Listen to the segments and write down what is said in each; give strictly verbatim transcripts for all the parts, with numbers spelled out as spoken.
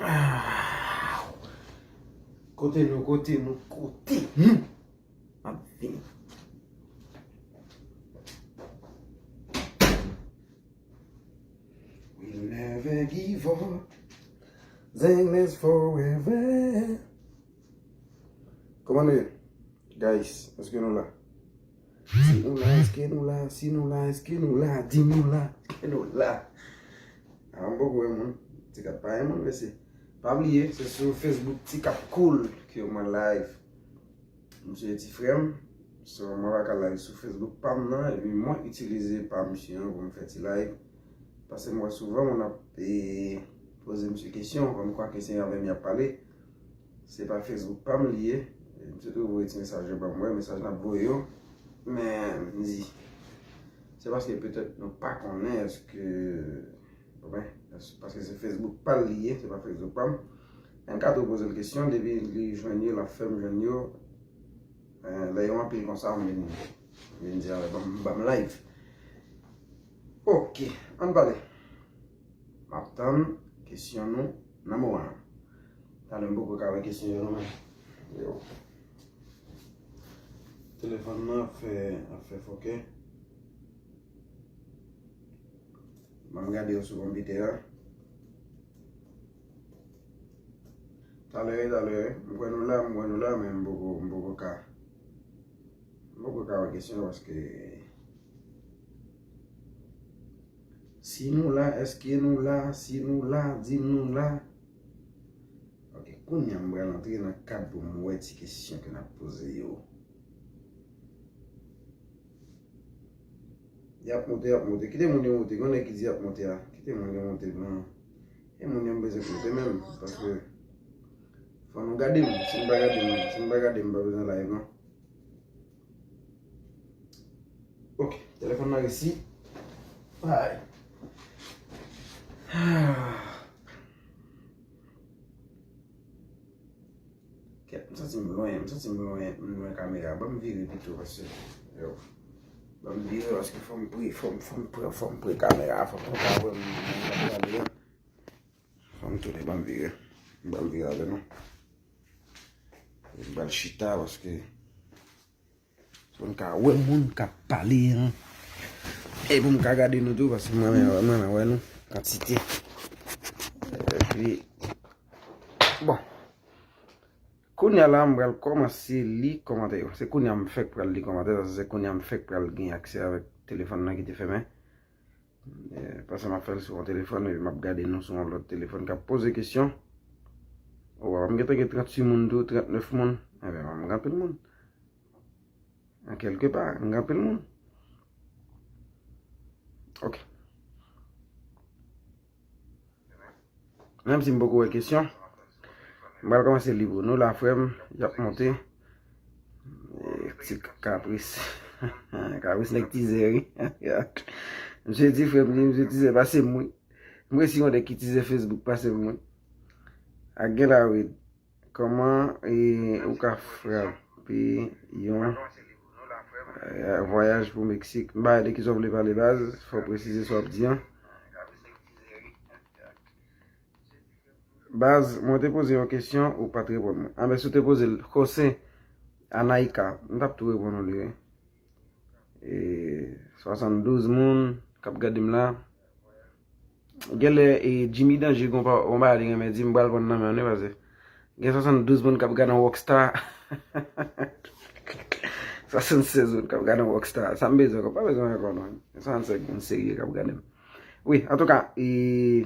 Ah. Kote nou, kote nou, kote nou? M ap vini. We never give up. Zenglens forever. Kòman nou ye? Guys, èske nou la? Si nou la, èske nou la? Si nou la, èske nou la? Di nou la, èske nou la? A, m poko wè moun. Ti kat pa gen moun, mesye. Pa bliye, se sou Facebook Ti Kat Cool ke mwen live. Misye ti frè m, so mwen pa ka live sou Facebook pa m nan, epi mwen itilize pa misye an pou m fè ti live. Paske m wè souvan moun ap, e, poze misye kesyon, kòmkwa ke se avè m y ap pale. Se pa Facebook pa m li ye. Misye toujou voye ti mesaj yo ban mwen, mesaj n ap voye yo. Men, m di, se paske petèt nou pa konnen èske, bon, ben, paske se Facebook pa l li ye, se pa Facebook pa m. N ka tou poze l kesyon, depi li jwenn yo, l ap fè m jwenn yo. Eh, lè yo anpil konsa, m vin, m vin di, "Ale, ban m, ban m live." Ok, ann pale. M ap tann kesyon nou nan moman an. Talè m poko ka wè kesyon yo non, men. Yo. Telefòn nan ap fè, ap fè fòkè. Ban m gade yo sou konpitè a. Talè, talè, m kwè nou la, m kwè nou la, men m poko, m poko ka. M poko ka wè kesyon yo paske si nou la, èske nou la? Si nou la, di m nou la. Ok, kounye a m pral antre nan kad pou m wè ti kesyon ke n ap poze yo. Y ap monte, y ap monte. Kite moun yo monte. Gen nèg ki di y ap monte a. Kite moun yo monte, non. E moun yo m bezwen monte menm. Paske fò nou gade m. Si n pa gade m, si n pa gade m, pa bezwen live, non. Ok, telefòn nan resi. Ay. Kèt, m santi m lwen, m santi m lwen, m lwen kamera. Ban m vire pito paske, yo. Ban m vire paske fò m pre, fò m, fò m pre, fò m pre kamera, fò m ka wè m, m, m, m, m, fò m tounen, ban m vire. Ban m vire avè nou. M pral chita paske pou n ka wè moun k ap pale an. E pou m ka gade nou tou, paske mwen menm, mwen menm wè nou kantite. Epi, bon. Kounye a la, m pral kòmanse li kòmantè yo. Se kounye a m fèk pral li kòmantè, paske se kounye a m fèk pral gen aksè avèk telefòn nan ki te fèmen. Eh, paske m ap fè l sou yon telefòn, epi m ap gade nou sou yon lòt telefòn k ap poze kesyon. O, m gentan gen tranntuit moun tou, trannèf moun. Enben, m gen anpil moun. An kèlke pa, m gen anpil moun. Ok. Menm si m poko wè kesyon, m pral kòmanse li pou nou la, frè m. Y ap monte. Eh, ti kapris. Kapris nèg tizè, wi. Misye di, frè m, misye tizè pase m, wi. M resi yon nèg ki tizè Facebook pase m, wi. Ak gen la, wi. Kòman, e, ou ka frape yon, e, vwayaj pou Meksik? M pa de kisa w vle pale, baz, fò w presize sa w ap di an. Baz, mwen te poze yon kesyon, ou pa t reponn mwen. Anben, si w te poze l, Jose Anaika, m t ap tou reponn ou li, wi. E, swasanndouz moun k ap gade m la. Genlè, e, Jimmy Danger gon pa, gon bagay li renmen di m, m pral pran nan men w, wi, paske gen swasanndouz moun k ap gade yon rockstar. Swasannsèz moun k ap gade yon rockstar. Sa m bezwen ankò, pa bezwen ankò non. Swasannsenk moun serye k ap gade m. Wi, antouka, e,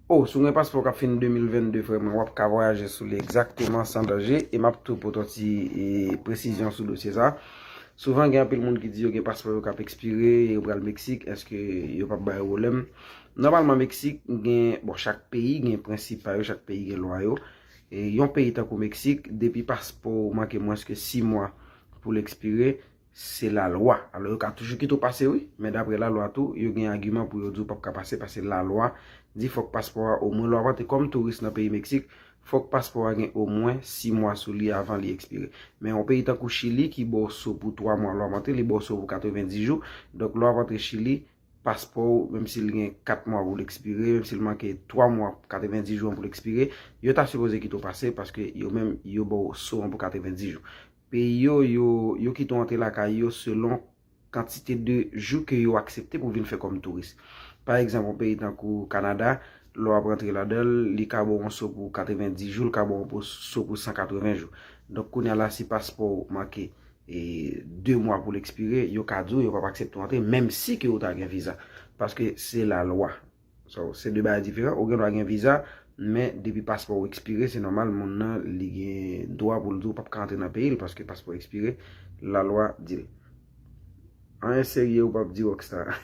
O, si w gen paspò k ap fin de mil vennde, frè mwen, w ap ka vwayaje sou li egzakteman san danje, e m ap tou pote yon ti, e, presizyon sou dosye sa. Souvan, gen anpil moun ki di yo gen paspò yo k ap ekspire, yo pral Meksik, èske yo p ap ba yo pwoblèm? Nòmalman, Meksik gen, bon, chak peyi gen prensip pa yo, chak peyi gen lwa yo. E yon peyi tankou Meksik, depi paspò w manke mwens ke sis mwa pou l ekspire, se lalwa. Alò, yo ka toujou kite w pase, wi, men daprè lalwa tou, yo gen agiman pou yo di w p ap ka pase, paske lalwa di fòk paspò a omwen, lè w ap antre kòm touris nan peyi Meksik, fòk paspò a gen omwen sis mwa sou li avan li ekspire. Men yon peyi tankou Chili ki ba w so pou twa mwa lè w ap antre, li ba w so pou katrevenndis jou. Donk, lè w ap antre Chili, paspò w, menm si l gen kat mwa pou l ekspire, menm si l manke twa mwa, katrevenndis jou an pou l ekspire, yo ta sipoze kite w pase paske yo menm, yo ba w so an pou katrevenndis jou. Peyi yo, yo, yo kite w antre lakay yo selon kantite de jou ke yo aksepte pou vin fè kòm touris. Pa egzanp, yon peyi tankou Kanada, lè w ap rantre ladan l, li ka ba w yon so pou katrevenndis jou, li ka ba w yon so pou san katreven jou. Donk, kounye a la, si paspò w manke e, de mwa pou l ekspire, yo ka di w yo p ap aksepte w antre, menm si ke ou ta gen viza. Paske se lalwa. So, se de bagay diferan. Ou gen dwa gen viza, men depi paspò w ekspire, se nòmal, moun nan, li gen dwa pou l di w p ap ka antre nan peyi l, paske paspò w ekspire, lalwa di l. Anyen serye ou p ap di Rockstar.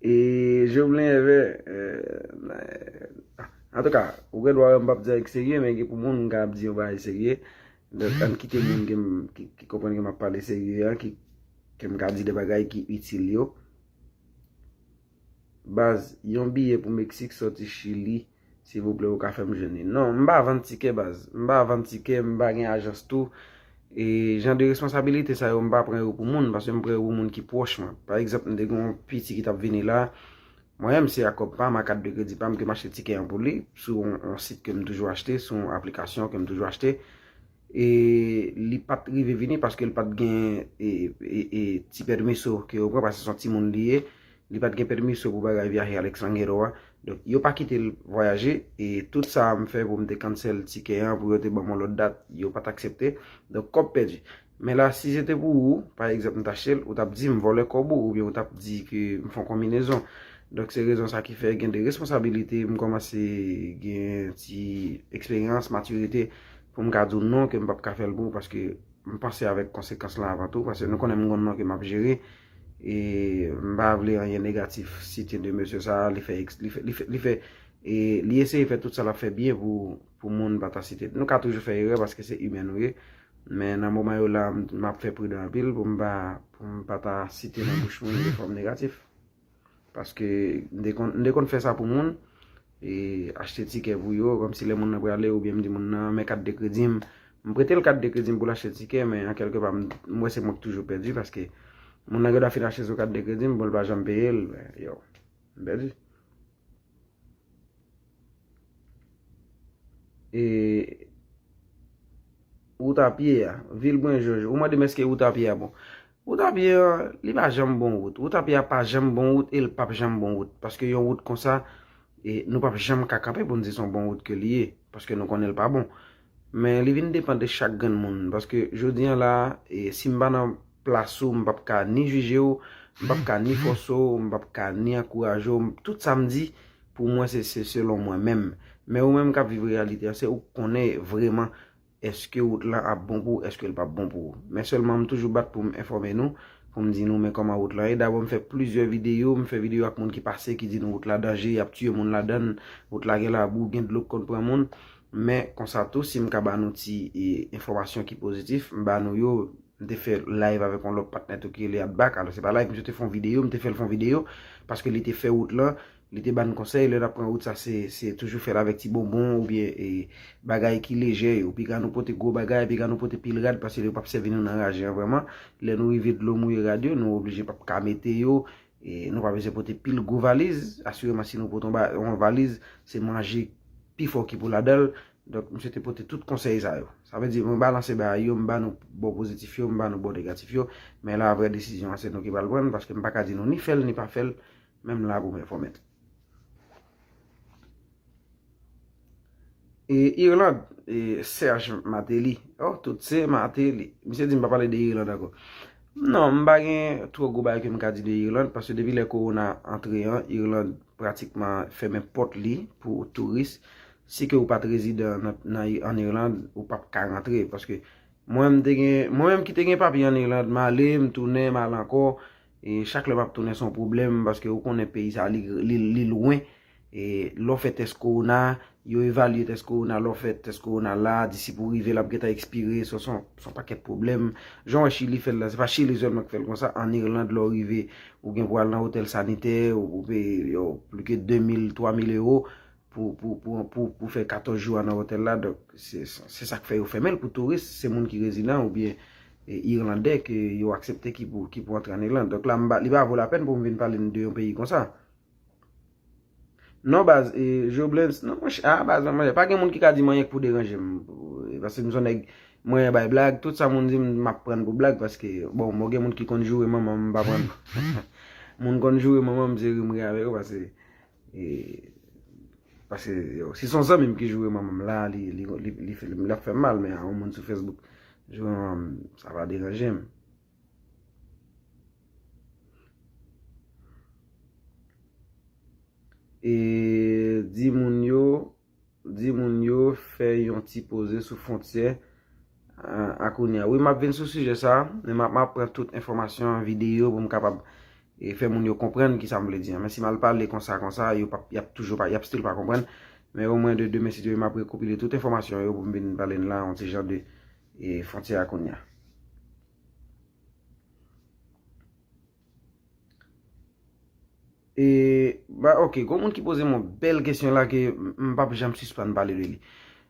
E, Jovelin Hervé, euh, antouka, ou gen dwa wè m p ap di anyen serye, men gen pou moun m ka ap di yon bagay serye. Donk, ann kite moun ke m, ki, ki konprann ke m ap pale serye a, ki, ke m ka di de bagay ki itil yo. Baz, yon biye pou Meksik sòti Chili, silvouplè, ou ka fè m jwenn li. Non, m pa vann tikè, baz. M pa vann tikè, m pa gen ajans tou. E jan de responsabilite sa yo, m pa pran yo pou moun, paske m pran yo pou moun ki pwòch mwen. Pa egzanp, m te gen yon piti ki t ap vini la, mwen menm, se ak kòb pa m, ak kat de kredi pa m ke m achte tikè an pou li, sou yon, yon sit ke m toujou achte, sou yon aplikasyon ke m toujou achte. E li pa t rive vini paske l pa t gen, e, e, e, ti pèmiso ke yo pran, paske se yon timoun li ye. Li pa t gen pèmiso pou bagay vyaje al ekstranjero a. Donk, yo pa kite l vwayaje. E tout sa a m fè pou m te cancel tikè an, pou yo te ban m yon lòt dat, yo pa t aksepte. Donk, kòb pèdi. Men la, si se te pou ou, pa egzanp, m t achte l, ou t ap di m vòlè kòb ou, oubyen ou t ap di ke m fè yon konbinezon. Donk, se rezon sa ki fè gen de responsabilite, m kòmanse gen ti eksperyans, matirite, pou m ka di w non, ke m p ap ka fè l pou ou, paske m panse avèk konsekans lan avan tou, paske nou konnen m gon non ke m ap jere, e m pa vle anyen negatif site de mesye sa a, li fè, eks- li fè, li fè, li fè, e li eseye fè tout sa l ap fè byen pou, pou moun pa ta site. Nou ka toujou fè erè paske se imè nou ye, men nan moman yo la, m, m ap fè pridan anpil pou m pa, pou m pa ta site nan bouch moun de fòm negatif. Paske m te konn, m te konn fè sa pou moun, e achte tikè pou yo, kòmsi lè moun nan prale, oubyen m di moun nan, men kat de kredi m. M prete l kat de kredi m pou l achte tikè, men an kèlke pa, m, m wè se mwen k toujou pèdi, paske moun nan gen dwa fin achte sou kat de kredi m, bon, l pa janm peye l, men, yo, m pèdi. E wout a pye a, Vilbwen Jòj, ou mande m èske wout a pye a bon. Wout a pye a, li pa janm bon wout. Wout a pye a pa janm bon wout e l p ap janm bon wout. Paske yon wout konsa, e nou p ap janm ka kanpe pou n di se yon bon wout ke li ye. Paske nou konnen l pa bon. Men li vin depann de chak grenn moun. Paske jodi a la, e si m pa nan plas ou, m p ap ka ni jije w, m p ap ka ni fòse w, m p ap ka ni ankouraje w. Tout sa m di, pou mwen, se, se selon mwen menm. Men ou menm k ap viv reyalite a, se ou k konnen vreman èske wout lan ap bon pou ou, èske l p ap bon pou ou. Men sèlman, m toujou bat pou m enfòme nou, pou m di nou, men kòman wout lan ye. Dabò, m fè plizyè videyo, m fè videyo ak moun ki pase, ki di nou wout la danje, y ap tiye moun ladan l, wout la gen labou, gen dlo k konn pran moun. Men konsa tou, si m ka ba nou ti, e, enfòmasyon ki pozitif, m ba nou yo, m te fè live avèk yon lòt patnè tou ki rele Atback. Alò, se pa live, misye te fè yon videyo, m te fè l fè yon videyo, paske li te fè wout lan, li te ba n konsèy, lè n ap pran wout sa, se, se toujou fè l avèk ti bonbon oubyen, e, bagay ki lejè yo. Piga nou pote gwo bagay, piga nou pote pil rad, paske yo p ap sèvi nou nan raje an vrèman. Lè nou rive dlo mouye rad yo, nou oblije p ap ka mete yo, e nou pa bezwen pote pil gwo valiz. Asireman, si nou pote yon ba- yon valiz, se manje pi fò ki pou ladan l. Donk, misye te pote tout konsèy sa yo. Sa vle di, mwen balanse bagay yo, m ba nou bò pozitif yo, m ba nou bò negatif yo. Men la, vrè desizyon an, se nou ki pral pran l, paske m pa ka di nou ni fè l, ni pa fè l, men m la pou m enfòme n. E Irland, e Serge Martelly. Oh, tout se Martelly. Misye di m pa pale de Irland ankò. Non, m pa gen twò gwo bagay ke m ka di de Irland, paske depi lè kowona antre an, Irland pratikman fèmen pòt li pou touris. Si ke ou pa t rezidan nan, nan, ann Irland, ou p ap ka rantre. Paske mwen, m te gen, mwen menm ki te gen papye ann Irland, m ale, m tounen, m ale ankò. E chak lè m ap tounen, se yon pwoblèm, paske ou konnen peyi sa, li, li, li lwen. E lè w fè tès kowona, yo evalye tès kowona, lè w fè tès kowona la, disi pou rive, l ap gentan ekspire, so, se yon, se yon pakèt pwoblèm. Jan w wè Chili fè l la, se pa Chili sèlman k fè l konsa, ann Irland, lè w rive, ou gen pou al nan otèl sanitè, ou, ou peye, yo, plis ke de mil, twa mil ewo pou, pou, pou, pou, pou fè katòz jou a nan otèl la. Donk, se, se, se sa k fè yo fèmen l pou touris, se moun ki rezidan oubyen, e, Irlandè ke yo aksepte ki pou, ki pou antre an Irland. Donk la, m pa, li pa vo lapèn pou m vin pale de yon peyi konsa. Non, baz, e, Joblens, non, monchè, ah, baz, non, monchè, pa gen moun ki ka di m anyen k pou deranje m. E, paske m se yon nèg, mwen bay blag, tout sa moun di m, m ap pran pou blag, paske, bon, mwen gen moun ki konn joure manman m, m pa pran. Moun konn joure manman m, se ri m ri avè yo, paske, e, paske, yo, si se yon zanmi m ki joure manman m la, li, li, li, li, fè- li ap fè m mal, men a yon moun sou Facebook, joure manman m, sa pa deranje m. E di moun yo, di moun yo fè yon ti poze sou fwontyè, a, a kounye a. Wi, m ap vin sou sijè sa, men m ap, m ap pran tout enfòmasyon, videyo pou m kapab, e, fè moun yo konprann ki sa m vle di an. Men si m al pale konsa, konsa, yo p ap, y ap toujou pa, y ap still pa konprann. Men omwen de demen, si Dye vle, m ap rekopile tout enfòmasyon yo pou m vin pale n la, yon ti jan de, e, fwontyè a kounye a. E, ba, ok, gon moun ki poze m yon bèl kesyon la ke m, m p ap janm sispann pale de li.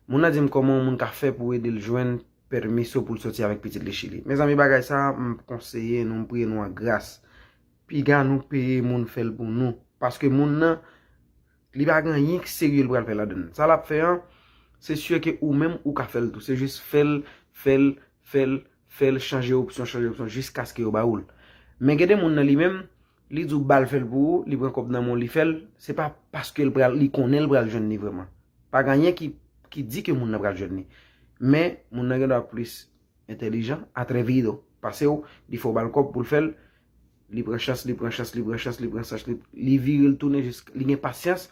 Moun nan di m kòman yon moun ka fè pou ede l jwenn pèmiso pou l soti avèk pitit li Chili. Mezanmi, bagay sa, m konseye nou, m priye nou an gras. Piga nou peye moun fè l pou nou. Paske moun nan, li pa gen anyen ki serye l pral fè ladan l. Sa l ap fè an, se si ke ou menm ou ka fè l tou. Se jis fè l, fè l, fè l, fè l, chanje opsyon, chanje opsyon, jiskaske yo ba ou l. Men gen de moun nan li menm, li di w ba l fè l pou ou, li pran kòb nan men w, li fè l, se pa paske l pral, li konnen l pral jwenn li vrèman. Pa gen anyen ki, ki di ke moun nan pral jwenn li. Men, moun nan gen dwa plis entèlijan, atrevido, pase w, li fè w ba l kòb pou l fè l, li pran chans, li pran chans, li pran chans, li pran chans, li, li vire l tounen, jis, li gen pasyans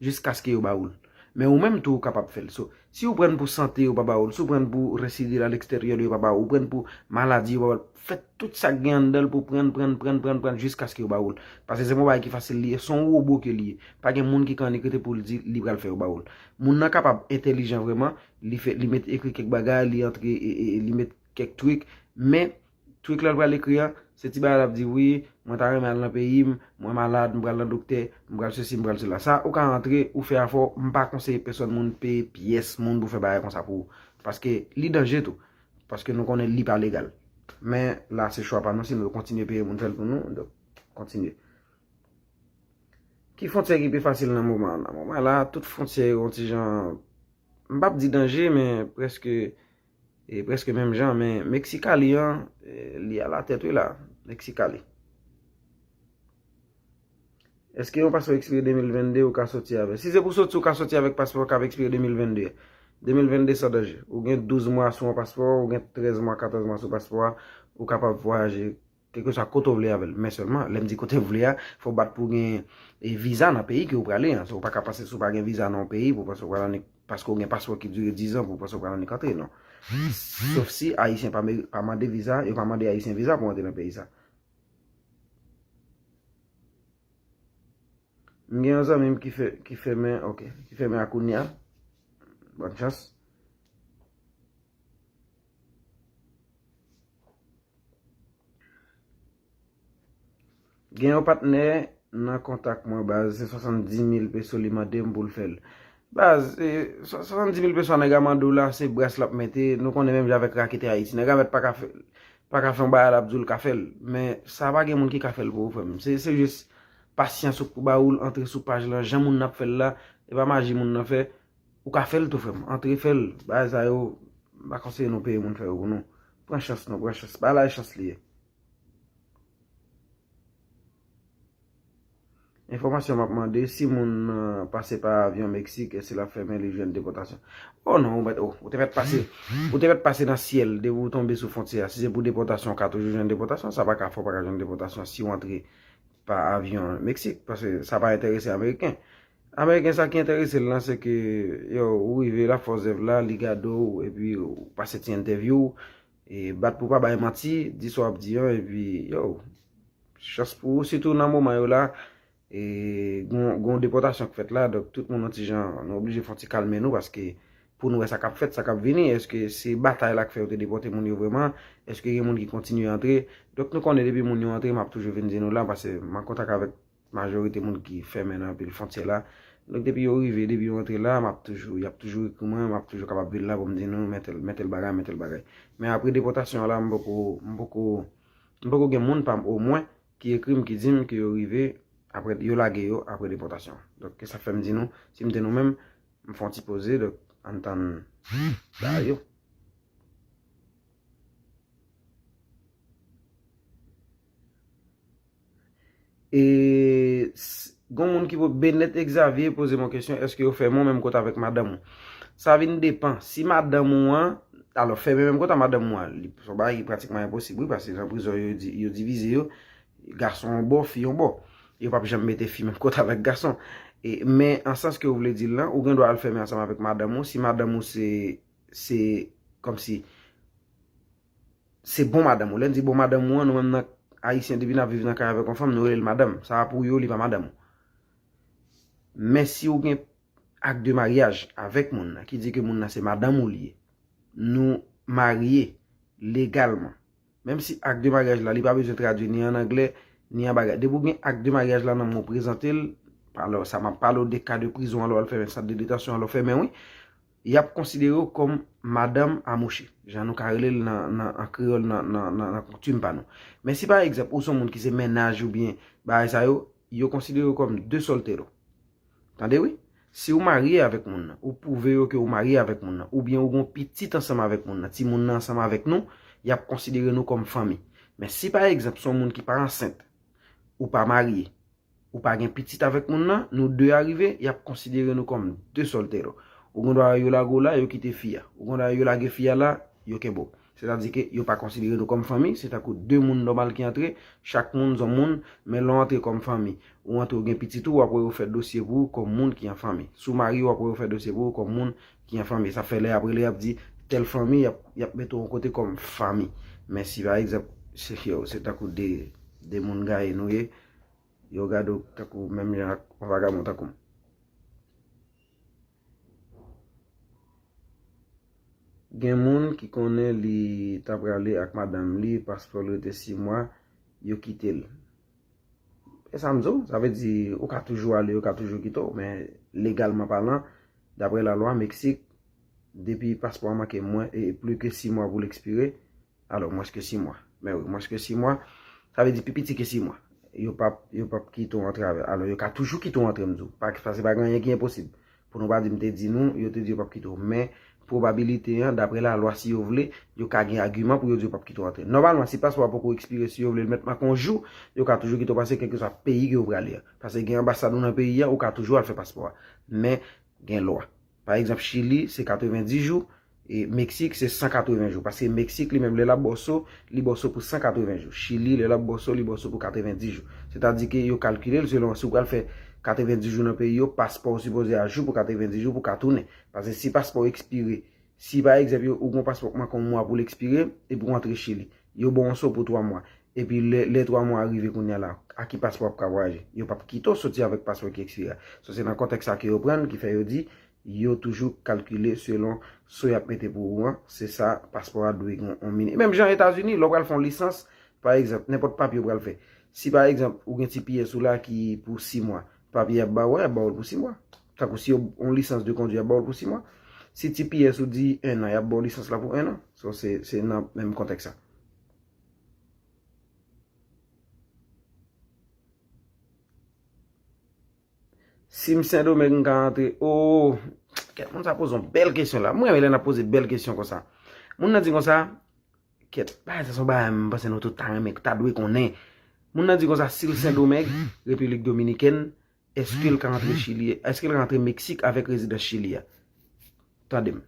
jiskaske yo ba ou l. Men ou menm tou ou kapab fè l. So, si ou pran pou sante yo pa ba ou l, si ou pran pou residil aleksteryè yo pa ba ou, ou pran pou maladi yo pa ba ou l, fè tout sa k gen anndan l pou pran, pran, pran, pran, pran jiskaske yo ba ou l. Paske se pa yon bagay ki fasil li ye, se yon wobo ke li ye. Pa gen moun ki ka annik rete pou l di li pral fè yo ba ou l. Moun nan kapab entèlijan vrèman, li fè, li met ekri kèk bagay, li antre, e, e, e, li met kèk trik, men trik la l pral ekri an, se ti bagay l ap di, wi, mwen ta renmen al nan peyi m, mwen malad, m pral nan doktè, m pral sesi, m pral sela. Sa, ou ka antre, ou fè afè w, m pa konseye pèsòn moun peye pyès moun pou fè bagay konsa pou ou. Paske li danje tou. Paske nou konnen li pa legal. Men la, se chwa pa nou, si nou kontinye peye moun fè l pou nou, donk, kontinye. Ki fwontyè ki pi fasil nan moman an? Nan moman la, tout fwontyè yo yon ti jan, m p ap di danje, men prèske, e, prèske menm jan, men Meksikali an, e, li alatèt wi la, Meksikali. Èske yon paspò ekspire de mil vennde ou ka soti avè? Si se pou soti, ou ka soti avèk paspò k ap ekspire de mil vennde. De mil vennde san danje. Ou gen douz mwa sou yon paspò, ou gen trèz mwa, katòz mwa sou paspò a, ou kapab vwayaje kèlkeswa kote w vle avè l. Men sèlman, lè m di kote w vle a, fò w bat pou w gen, e, viza nan peyi ke w prale an. So, ou pa ka pase si w pa gen viza nan yon peyi pou w panse w pral annik, paske w gen paspò ki dire diz an pou w panse w pral annik antre, non. Sof si Ayisyen pa, pa mande viza, yo pa mande Ayisyen viza pou antre nan peyi sa. M gen yon zanmi m ki fè, ki fèmen, ok, ki fèmen a kounye a. Bòn chans. Gen yon patnè nan kontak mwen, baz, se swasanndimil peso li mande m pou l fè l. Baz, e, swa- swasanndimil peso a nèg a mande w la, se bras l ap mete, nou konnen menm jan avèk raketè Ayiti. Nèg a mèt pa ka fè, pa ka fè yon bagay l ap di w l ka fè l. Men sa pa gen moun ki ka fè l pou ou, frè m. Se, se jis pasyans ou k pou ba ou l, antre sou paj lan, jan moun nan ap fè l la, e pa maji moun nan fè, ou ka fè l tou, frè m. Antre fè l. Bagay sa yo, m pa konseye nou peye moun fè yo pou nou. Pran chans nou, pran chans. Bagay la e chans li ye. Enfòmasyon m ap mande, si moun nan pase pa avyon Meksik, èske l ap fèmen li jwenn depòtasyon? Oh non, ou mèt, oh, ou te mèt pase, ou te mèt pase nan syèl, depi w tonbe sou fwontyè a. Si se pou depòtasyon, w ka toujou jwenn depòtasyon, sa pa ka fè w pa ka jwenn depòtasyon si w antre pa avyon Meksik, paske sa pa enterese Ameriken. Ameriken, sa ki enterese l lan, se ke, yo, ou rive la, fòs zèv la, li gade w, epi ou pase ti entèvyou, e bat pou pa bay manti, di sa w ap di an, epi, yo, chans pou ou, sitou nan moman yo la, e, gon, gon depòtasyon k fèt la, donk tout moun yon ti jan, nou oblije fè yon ti kalme nou, paske pou nou wè sa k ap fèt, sa k ap vini, èske se batay la k fè yo te depòte moun yo vrèman, èske gen moun ki kontinye antre, donk nou konnen depi moun yo antre, m ap toujou vin di nou la, paske m an kontak avèk majorite moun ki fèmen nan anpil fwontyè la, Donk, depi yo rive, depi yo antre la, m ap toujou, y ap toujou ekri mwen, m ap toujou kapab vin la pou m di nou, men tèl, men tèl bagay, men tèl bagay. Men apre depòtasyon an la, m poko, m poko, m poko gen moun pa m omwen ki ekri m, ki di m ke yo rive, apre, yo lage yo apre depòtasyon an. Donk, se sa k fè m di nou, si m te nou menm, m fè yon ti poze, donk, ann tann bagay yo. E s- gon moun ki po-, Benet Xavier poze m yon kesyon, èske yo fèmen w menm kote avèk madanm ou? Sa vin depan. Si madanm ou an, alò, fèmen menm kote a madanm ou an, li se yon bagay ki pratikman enposib, wi, paske nan prizon yo di, yo divize yo, gason yon bò, fi yon bò. Yo p ap janm mete fi menm kote avèk gason. E, men, an sans ke ou vle di l lan, ou gen dwa al fèmen ansanm avèk madanm ou, si madanm ou se, se, kòmsi, se bon madanm ou. Lè n di bon madanm ou an, nou menm nan Ayisyen, depi n ap viv nan kay avèk yon fanm, nou rele l madanm. Sa a pou yo, li pa madanm ou. Men si ou gen ak de maryaj avèk moun nan, ki di ke moun nan se madanm ou li ye, nou marye legalman. Menm si ak de maryaj la, li pa bezwen tradui ni an anglè, ni an bagay. Depi w gen ak de maryaj la nan men w, prezante l, alò, sa m ap pale w de ka de prizon an, lè w al fèmen, sant de detansyon an, lè w fèmen, wi. Y ap konsidere w kòm madanm a mouche, jan nou ka rele l nan, nan, an kreyòl, nan, nan, nan, nan koutim pa nou. Men si, pa egzanp, ou se yon moun ki se mennaj oubyen bagay sa yo, yo konsidere w kòm de soltero. Tande wi, si w marye avèk moun nan, ou pwouve yo ke w marye avèk moun nan, oubyen ou gen yon pitit ansanm avèk moun nan, timoun nan ansanm avèk nou, y ap konsidere nou kòm fanmi. Men si, pa egzanp, se yon moun ki pa ansent, ou pa marye, ou pa gen pitit avèk moun nan, nou de a rive, y ap konsidere nou kòm de soltero. Ou gen dwa yo lage w la, yo kite fi a. Ou gen dwa yo lage fi a la, yo kenbe w. Sètadi ke yo pa konsidere nou kòm fanmi, se tankou de moun nòmal ki antre, chak moun se yon moun, men lè w antre kòm fanmi, ou antre, ou gen pitit ou, w ap wè yo fè dosye pou ou kòm moun ki an fanmi. Si w marye, w ap wè yo fè dosye pou ou kòm moun ki an fanmi. Sa fè lè y ap rele, y ap di tèl fanmi, y ap, y ap mete w yon kote kòm fanmi. Men si, pa egzanp, se, yo, se tankou de, de moun gaye nou ye, yo gade w tankou menm jan ak yon vagabon tankou m. Gen moun ki konnen li ta prale ak madanm li, paspò l rete sis mwa, yo kite l. E sa m di w, sa vle di, ou ka toujou ale, yo ka toujou kite w, men legalman palan, daprè lalwa Meksik, depi paspò a manke mwen, e plis ke sis mwa pou l ekspire, alò, mwens ke sis mwa. Men wi, mwens ke sis mwa, sa vle di pi piti ke sis mwa. Yo p ap, yo p ap kite w antre avè. Alò, yo ka toujou kite w antre, m di w. Pa, paske pa gen anyen ki enposib. Pou nou pa di m te di nou, yo te di yo p ap kite w. Men, pwobabilite an, daprè lalwa, si yo vle, yo ka gen agiman pou yo di yo p ap kite w antre. Nòmalman, si paspò a poko ekspire, si yo vle l mèt manke yon jou, yo ka toujou kite w pase kèlkeswa peyi ke w prale a. Paske gen anbasad ou nan peyi a, ou ka toujou al fè paspò a. Men, gen lwa. Pa egzanp, Chili, se katrevenndis jou, e Meksik, se san katreven jou. Paske Meksik, li menm, lè l ap ba w so, li ba w so pou san katreven jou. Chili, lè l ap ba w so, li ba w so pou katrevenndis jou. Sètadi ke yo kalkile l selon si w pral fè katrevenndis jou nan peyi yo, paspò w sipoze ajou pou katrevenndis jou pou w ka tounen. Paske si paspò w ekspire, si pa egzanp, yo, ou gen yon paspò k manke yon mwa pou l ekspire, epi w antre Chili, yo ba w yon so pou twa mwa. Epi lè, lè twa mwa a rive kounye a la, a ki paspò w ap ka vwayaje? Yo p ap kite w soti avèk paspò ki ekspire a. So, se nan kontèks sa ke yo pran l, ki fè yo di, yo toujou kalkile selon so y ap mete pou ou an, se sa paspò a dwe gen yon mini. Menm jan Etazini, lè w pral fè yon lisans, pa egzanp, nenpòt papye w pral fè. Si pa egzanp, ou gen T P S ou la ki pou sis mwa, papye y ap ba w, y ap ba w l pou sis mwa. Tankou si yon lisans de kondwi, y ap ba w l pou sis mwa. Si T P S ou di en an, y ap ba w lisans la pou en an. So, se, se nan menm kontèks sa. Si m Sendomeng, m ka antre. Oh, kèt, moun sa poze yon bèl kesyon la. Mwen renmen lè n ap poze bèl kesyon konsa. Moun nan di konsa, kèt, bagay sa se yon bagay m panse nou tout ta renmen, ta dwe konnen. Moun nan di konsa, si l Sendomeng, Repiblik Dominikèn, èske l ka antre Chili, èske l ka antre Meksik avèk rezidans Chili a? Tande m.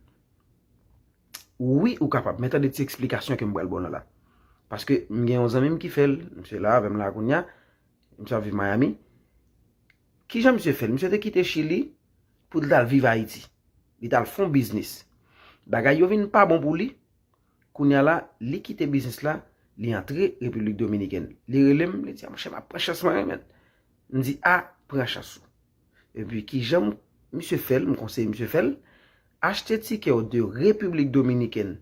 Wi, ou kapab. Men tande ti eksplikasyon ke m pral ba w la. Paske m gen yon zanmi m ki fè l, misye la avè m la kounye a, misye ap viv Miami. Kijan misye fè l? Misye te kite Chili pou l t al viv Ayiti. Li t al fè yon biznis. Bagay yo vin pa bon pou li. Kounye a la, li kite biznis la, li antre Repiblik Dominikèn. Li rele m, li di, "A, monchè, m ap pran chans mwen, men." M di, "A, pran chans ou." Epi, kijan m, misye fè l, m konseye misye fè l, achte tikè w de Repiblik Dominikèn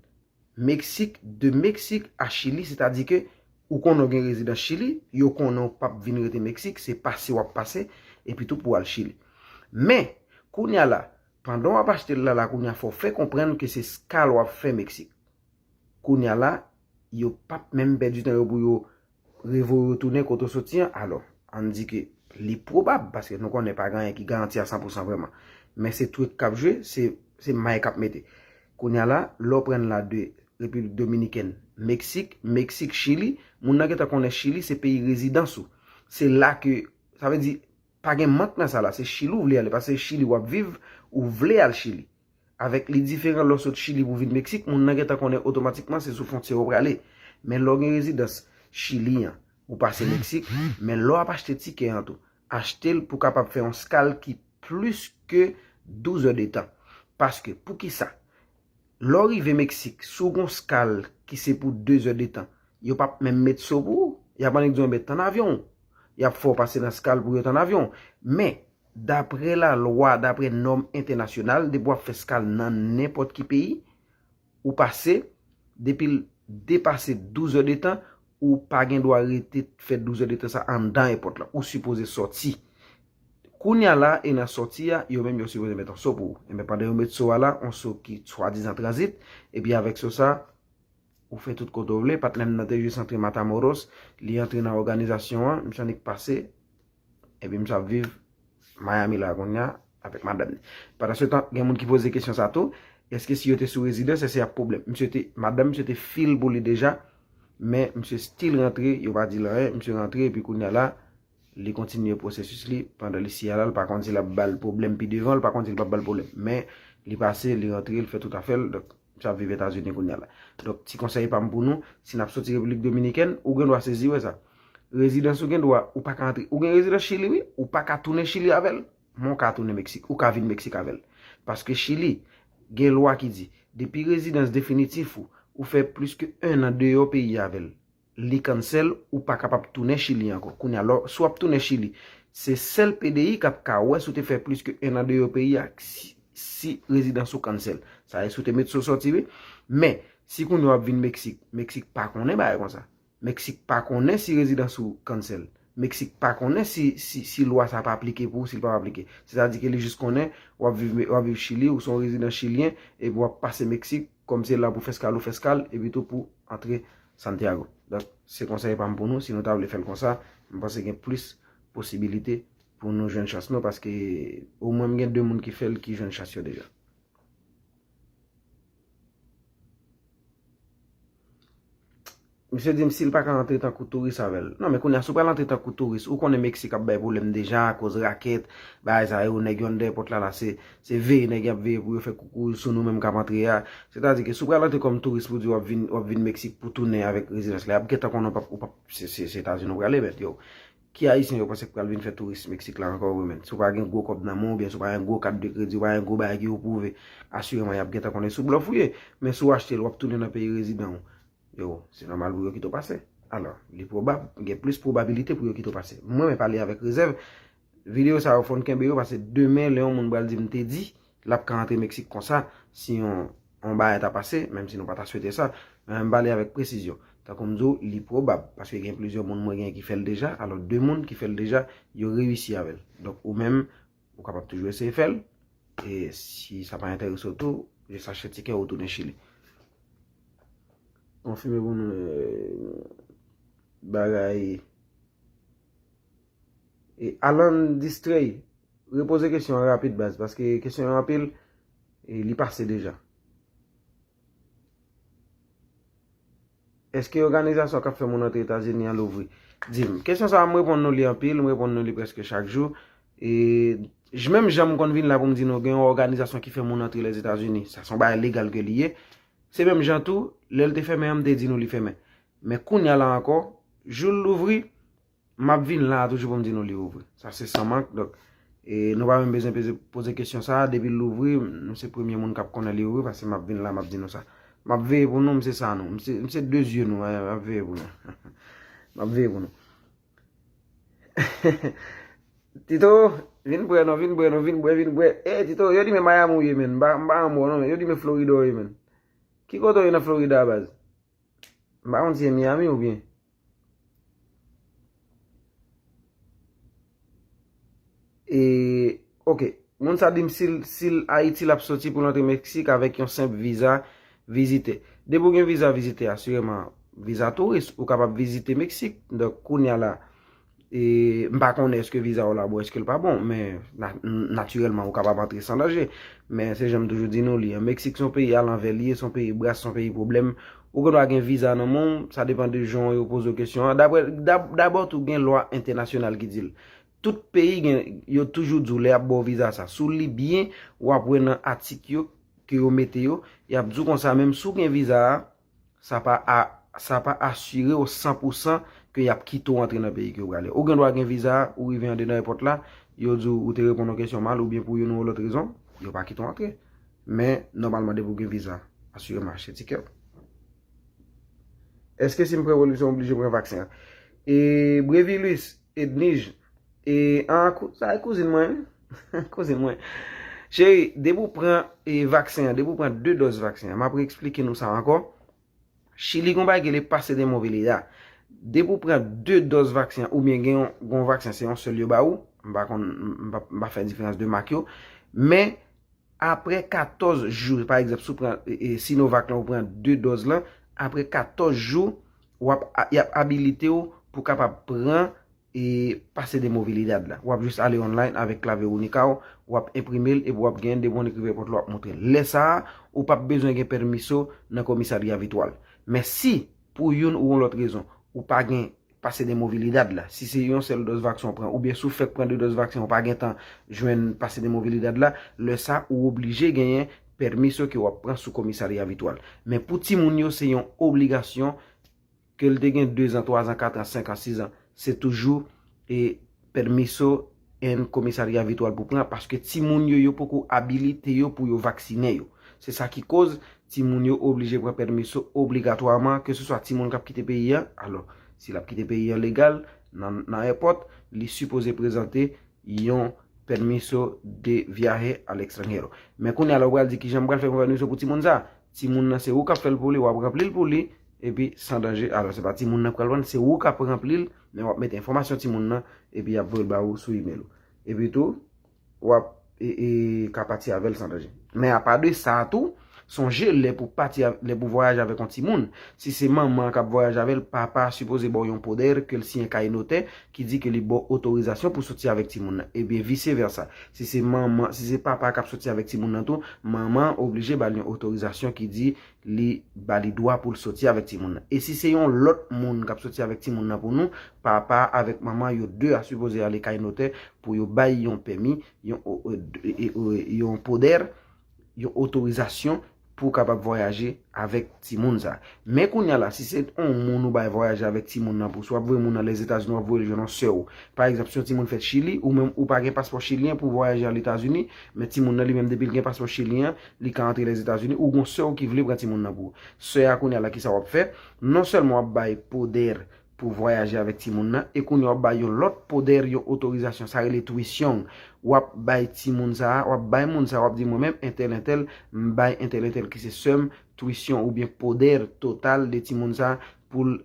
Meksik, de Meksik a Chili, sètadi ke ou konnen w gen rezidans Chili, yo konnen w p ap vin rete Meksik, se pase w ap pase, epi tou pou w al Chili. Men, kounye a la, pandan w ap achte l la, la kounye a, fò w fè konprann ke se skal w ap fè Meksik. Kounye a la, yo p ap menm pèdi tan yo pou yo revoye w tounen kote w soti an. Alò, ann di ke li pwobab, paske nou konnen pa gen anyen ki garanti a san pou san vrèman. Men se twik k ap jwe, se, se may k ap mete. Kounye a la, lè w pran l la de Repiblik Dominikèn, Meksik, Meksik, Chili, moun nan gentan konnen Chili se peyi rezidans ou. Se la ke, sa vle di, pa gen mank nan sa la, se Chili w vle ale, paske Chili w ap viv, ou vle al Chili. Avèk li diferan lè w sot Chili pou vin Meksik, moun nan gentan konnen otomatikman se sou fwontyè w prale. Men lè w gen rezidans Chili an, ou pase Meksik, men lè w ap achte tikè an tou, achte l pou kapab fè yon skal ki plis ke douz è de tan. Paske, poukisa? Lè w rive Meksik, si w gon skal ki se pou de zè de tan, yo p ap menm met so pou ou. Y ap annik di w, enben, tann avyon w. Y ap fè w pase nan skal pou yo tann avyon w. Men, daprè lalwa, daprè nòm entènasyonal, depi w ap fè skal nan nenpòt ki peyi, ou pase, depi l depase douz è de tan, ou pa gen dwa rete fè douz è de tan sa anndan èpòt la. Ou sipoze sòti. Kounye a la, e nan sòti a, yo menm yo sipoze met yon so pou ou. Enben, pandan yo met so a la, yon so ki swadizan tranzit, epi avèk so sa, ou fè tout kote w vle. Patnè m nan te jis antre Matamoros, li antre nan òganizasyon an, misye annik pase, epi misye ap viv Miami la kounye a avèk madanm li. Pandan se tan, gen moun ki poze kesyon sa tou, èske si yo te sou rezidans, èske y ap pwoblèm? Misye te, madanm misye te fil pou li deja, men misye still rantre, yo pa di l anyen, misye rantre, epi kounye a la, li kontinye pwosesis li, pandan li si a la, l pa konn si l ap ba l pwoblèm pi devan, l pa konn si l p ap ba l pwoblèm. Men, li pase, li rantre, l fè tout afè l, donk, misye ap viv Etazini kounye a la. Donk, ti konsèy pa m pou nou, si n ap soti Repiblik Dominikèn, ou gen dwa sezi wè sa. Rezidans ou gen dwa, ou pa ka antre, ou gen rezidans Chili, wi, ou pa ka tounen Chili avè l, men w ka tounen Meksik, ou ka vin Meksik avè l. Paske Chili, gen lwa ki di, depi rezidans definitif ou, ou fè plis ke en an deyò peyi a avè l, li cancel, ou pa kapab tounen Chili ankò. Kounye a, lò, si w ap tounen Chili, se sèl P D I k ap ka wè si w te fè plis ke en an deyò peyi a, si, si rezidans ou cancel. Sa vle si w te met so sòti, wi. Men, si kounye a w ap vin Meksik, Meksik pa konnen bagay konsa. Meksik pa konnen si rezidans ou cancel. Meksik pa konnen si, si, si lwa sa pa aplike pou ou, si l p ap aplike. Sètadi ke li jis konnen w ap viv, w ap viv Chili, ou se yon rezidan chilyen, epi w ap pase Meksik, kòm se la pou fè skal, ou fè skal, epi tou pou antre Santiago. Donk, se konsèy pa m pou nou, si nou ta vle fè l konsa, m panse gen plis posibilite pou nou jwenn chans nou, paske omwen m gen de moun ki fè l ki jwenn chans yo deja. Misye di m si l pa ka antre tankou touris avè l. Non, men kounye a, si w pral antre tankou touris, ou konnen Meksik ap bay pwoblèm deja, akoz rakèt, bagay sa yo, nèg yo anndan èpòt la, la, se, se veye nèg y ap veye pou yo fè koukouy sou nou menm k ap antre a. Sètadi ke si w pral antre kòm touris pou di w ap vin, w ap vin Meksik pou tounen avèk rezidans la, y ap gentan konnen w p ap, ou p ap, se, se, se Etazini w prale, mèt, yo. Ki Ayisyen yo panse k pral vin fè touris Meksik la ankò, wi, men? Si w pa gen gwo kòb nan men w, oubyen si w pa gen gwo kat de kredi, w pa gen gwo bagay ki yo pwouve, asireman, y ap gentan konnen sou blòf ou ye. Men si w achte l, w ap tounen nan peyi rezidan w. Yo, se nòmal pou yo kite w pase. Alò, li pwobab, gen plis pwobabilite pou yo kite w pase. Mwen, men pale avèk rezèv. Videyo sa yo, fò n kenbe yo, paske demen, lè yon moun pral di m te di, l ap ka antre Meksik konsa, si yon, yon bagay ta pase, menm si nou pa ta swete sa, men m pale avèk presizyon. Tankou m di w, li pwobab, paske gen plizyè moun mwen gen ki fè l deja, alò de moun ki fè l deja, yo reyisi avè l. Donk, ou menm, ou kapab toujou eseye fè l, e si sa pa enterese w tou, jis achte tikè ou tounen Chili. Konfime pou nou, eh, bagay. E Alan Distray, repoze kesyon an rapid, baz, paske kesyon yo anpil, e li pase deja. Èske òganizasyon k ap fè moun antre Etazini an louvri? Di m. Kesyon sa a, m reponn nou li anpil, m reponn nou li prèske chak jou. E j-, menm jan m konn vin la pou m di nou gen yon òganizasyon ki fè moun antre Lèzetazini, sa se yon bagay legal ke li ye. Se menm jan tou, lè l te fèmen an, m te di nou li fèmen. Men kounye a la ankò, jou l louvri, m ap vin la a toujou pou m di nou li ouvri. Sa se san mank. Donk, e nou pa menm bezwen peze, poze kesyon sa a. Depi l louvri, m se premye moun k ap konnen li ouvri, paske m ap vin la, m ap di nou sa. M ap veye pou nou, m se sa nou. M se, m se de zye nou, eh, m ap veye pou nou. M ap veye pou nou. Tito, vin bwè non, vin bwè non, vin bwè, vin bwè. Eh, Tito, yo di men Miami w ye, menn. M pa, m pa anmò non, men yo di men Florida w ye, menn. Ki kote w ye nan Florida a, baz? M pa konn si se Miami oubyen. E, oke. Moun sa di m si l, si l Ayiti l ap soti pou l antre Meksik avèk yon senp viza vizitè. Depi w gen viza vizitè, asireman, viza touris, ou kapab vizite Meksik. Donk, kounye a la, e, m pa konnen èske viza w la bon, èske l pa bon, men na-, natirèlman, ou kapab antre san danje. Men se jan m toujou di nou li, an Meksik se yon peyi alanvè li ye, se yon peyi bras, se yon peyi pwoblèm. Ou gen dwa gen viza nan men w, sa depann de jan yo poze w kesyon an. Daprè, dab-, dabò tou gen lwa entènasyonal ki di l. Tout peyi gen, yo toujou di w lè y ap ba w viza sa. Si w li byen, w ap wè nan atik yo, ke yo mete yo, y ap di w konsa, menm si w gen viza a, sa pa a, sa pa asire w san pou san ke y ap kite w antre nan peyi ke w prale. Ou gen dwa gen viza a, ou rive andedan èpòt la, yo di w ou te reponn yon kesyon mal oubyen pou youn ou lòt rezon, yo pa kite w antre. Men, nòmalman, depi w gen viza, asireman achte tikè w. Èske si m pran revolisyon, m oblije pran vaksen an? E, Brevilus, Ednij, e, an, kou-, sa e kouzin mwen, wi. Kouzin mwen. Cheri, depi w pran, e, vaksen an, depi w pran de dòz vaksen an, m ap reeksplike nou sa ankò. Chili gon bagay ki rele pase de movilidad. Depi w pran de dòz vaksen an, oubyen gen yon, gon vaksen, se yon sèl yo ba ou, m pa konn, m pa, m pa fè diferans de mak yo, men apre katòz jou, pa egzanp, si w pran, e, e, Sinovac lan, ou pran de dòz lan, apre katòz jou, w ap, a, y ap abilite w pou w kapab pran, e, pase de movilidad la. W ap jis ale online avèk Clave Única w, w ap enprime l epi w ap genyen depi w rive pòt la, w ap montre l. Lè sa a, ou p ap bezwen gen pèmiso nan komisarya Vitwal. Men si, pou youn ou yon lòt rezon, ou pa gen pase de movilidad la, si se yon sèl dòz vaksen w pran, oubyen si w fèk pran de dòz vaksen, w pa gentan jwenn pase de movilidad la, lè sa ou oblije genyen pèmiso ke w ap pran sou komisarya Vitwal. Men pou timoun yo, se yon obligasyon, ke l te gen dezan, twazan, katran, senkan, sizan, se toujou, e, pèmiso en komisarya Vitwal pou pran, paske timoun yo, yo poko abilite yo pou yo vaksinen yo. Se sa ki koz timoun yo oblije pran pèmiso obligatwaman, keseswa timoun k ap kite peyi a. Alò, si l ap kite peyi a legal, nan, nan èpòt, li sipoze prezante yon permiso de viaje al extranjero. Men kounye a la, ou pral di, "Kijan m pral fè pou pèmiso pou timoun sa?" Timoun nan, se ou k ap fè l pou li, w ap ranpli l pou li, epi san danje. Alò, se pa timoun nan k pral pran l, se ou k ap ranpli l, men w ap mete enfòmasyon timoun nan, epi y ap voye l ba ou sou imèl ou. Epi tou, w ap, e, e, ka pati avè l san danje. Men apa de sa tou, sonje lè pou pati av-, lè pou vwayaje avèk yon timoun, si se manman an k ap vwayaje avè l, papa a sipoze ba w yon poder ke l siyen kay notè ki di ke li ba w otorizasyon pou soti avèk timoun nan. Ebyen, vise vèsa. Si se manman, si se papa k ap soti avèk timoun nan tou, manman an oblije ba l yon otorizasyon ki di li ba li dwa pou l soti avèk timoun nan. E si se yon lòt moun k ap soti avèk timoun nan pou nou, papa avèk manman yo de a sipoze ale kay notè pou yo bay yon pèmi, yon, o, o, e, e, e, yon poder, yon otorizasyon pou w kapab vwayaje avèk timoun sa. Men kounye a la, si se yon moun ou bay vwayaje avèk timoun nan pou, si w ap voye moun nan Lèzetazini, w ap voye l jwenn yon sè w. Pa egzanp, si yon timoun fèt Chili, ou menm ou pa gen paspò chilyen pou vwayaje al Etazini, men timoun nan li menm depi l gen paspò chilyen, li ka antre Lèzetazini, ou gon sè w ki vle pran timoun nan pou ou. Sè a kounye a la, kisa w ap fè? Non sèlman w ap bay poder pou vwayaje avèk timoun nan, e kounye a w ap bay yon lòt poder, yon otorizasyon, sa rele tuition. W ap bay timoun sa a, w ap bay moun sa a, w ap di, "Mwen menm, entèl, entèl, m bay entèl, entèl ki se sè m, tuition oubyen poder total de timoun sa a pou l,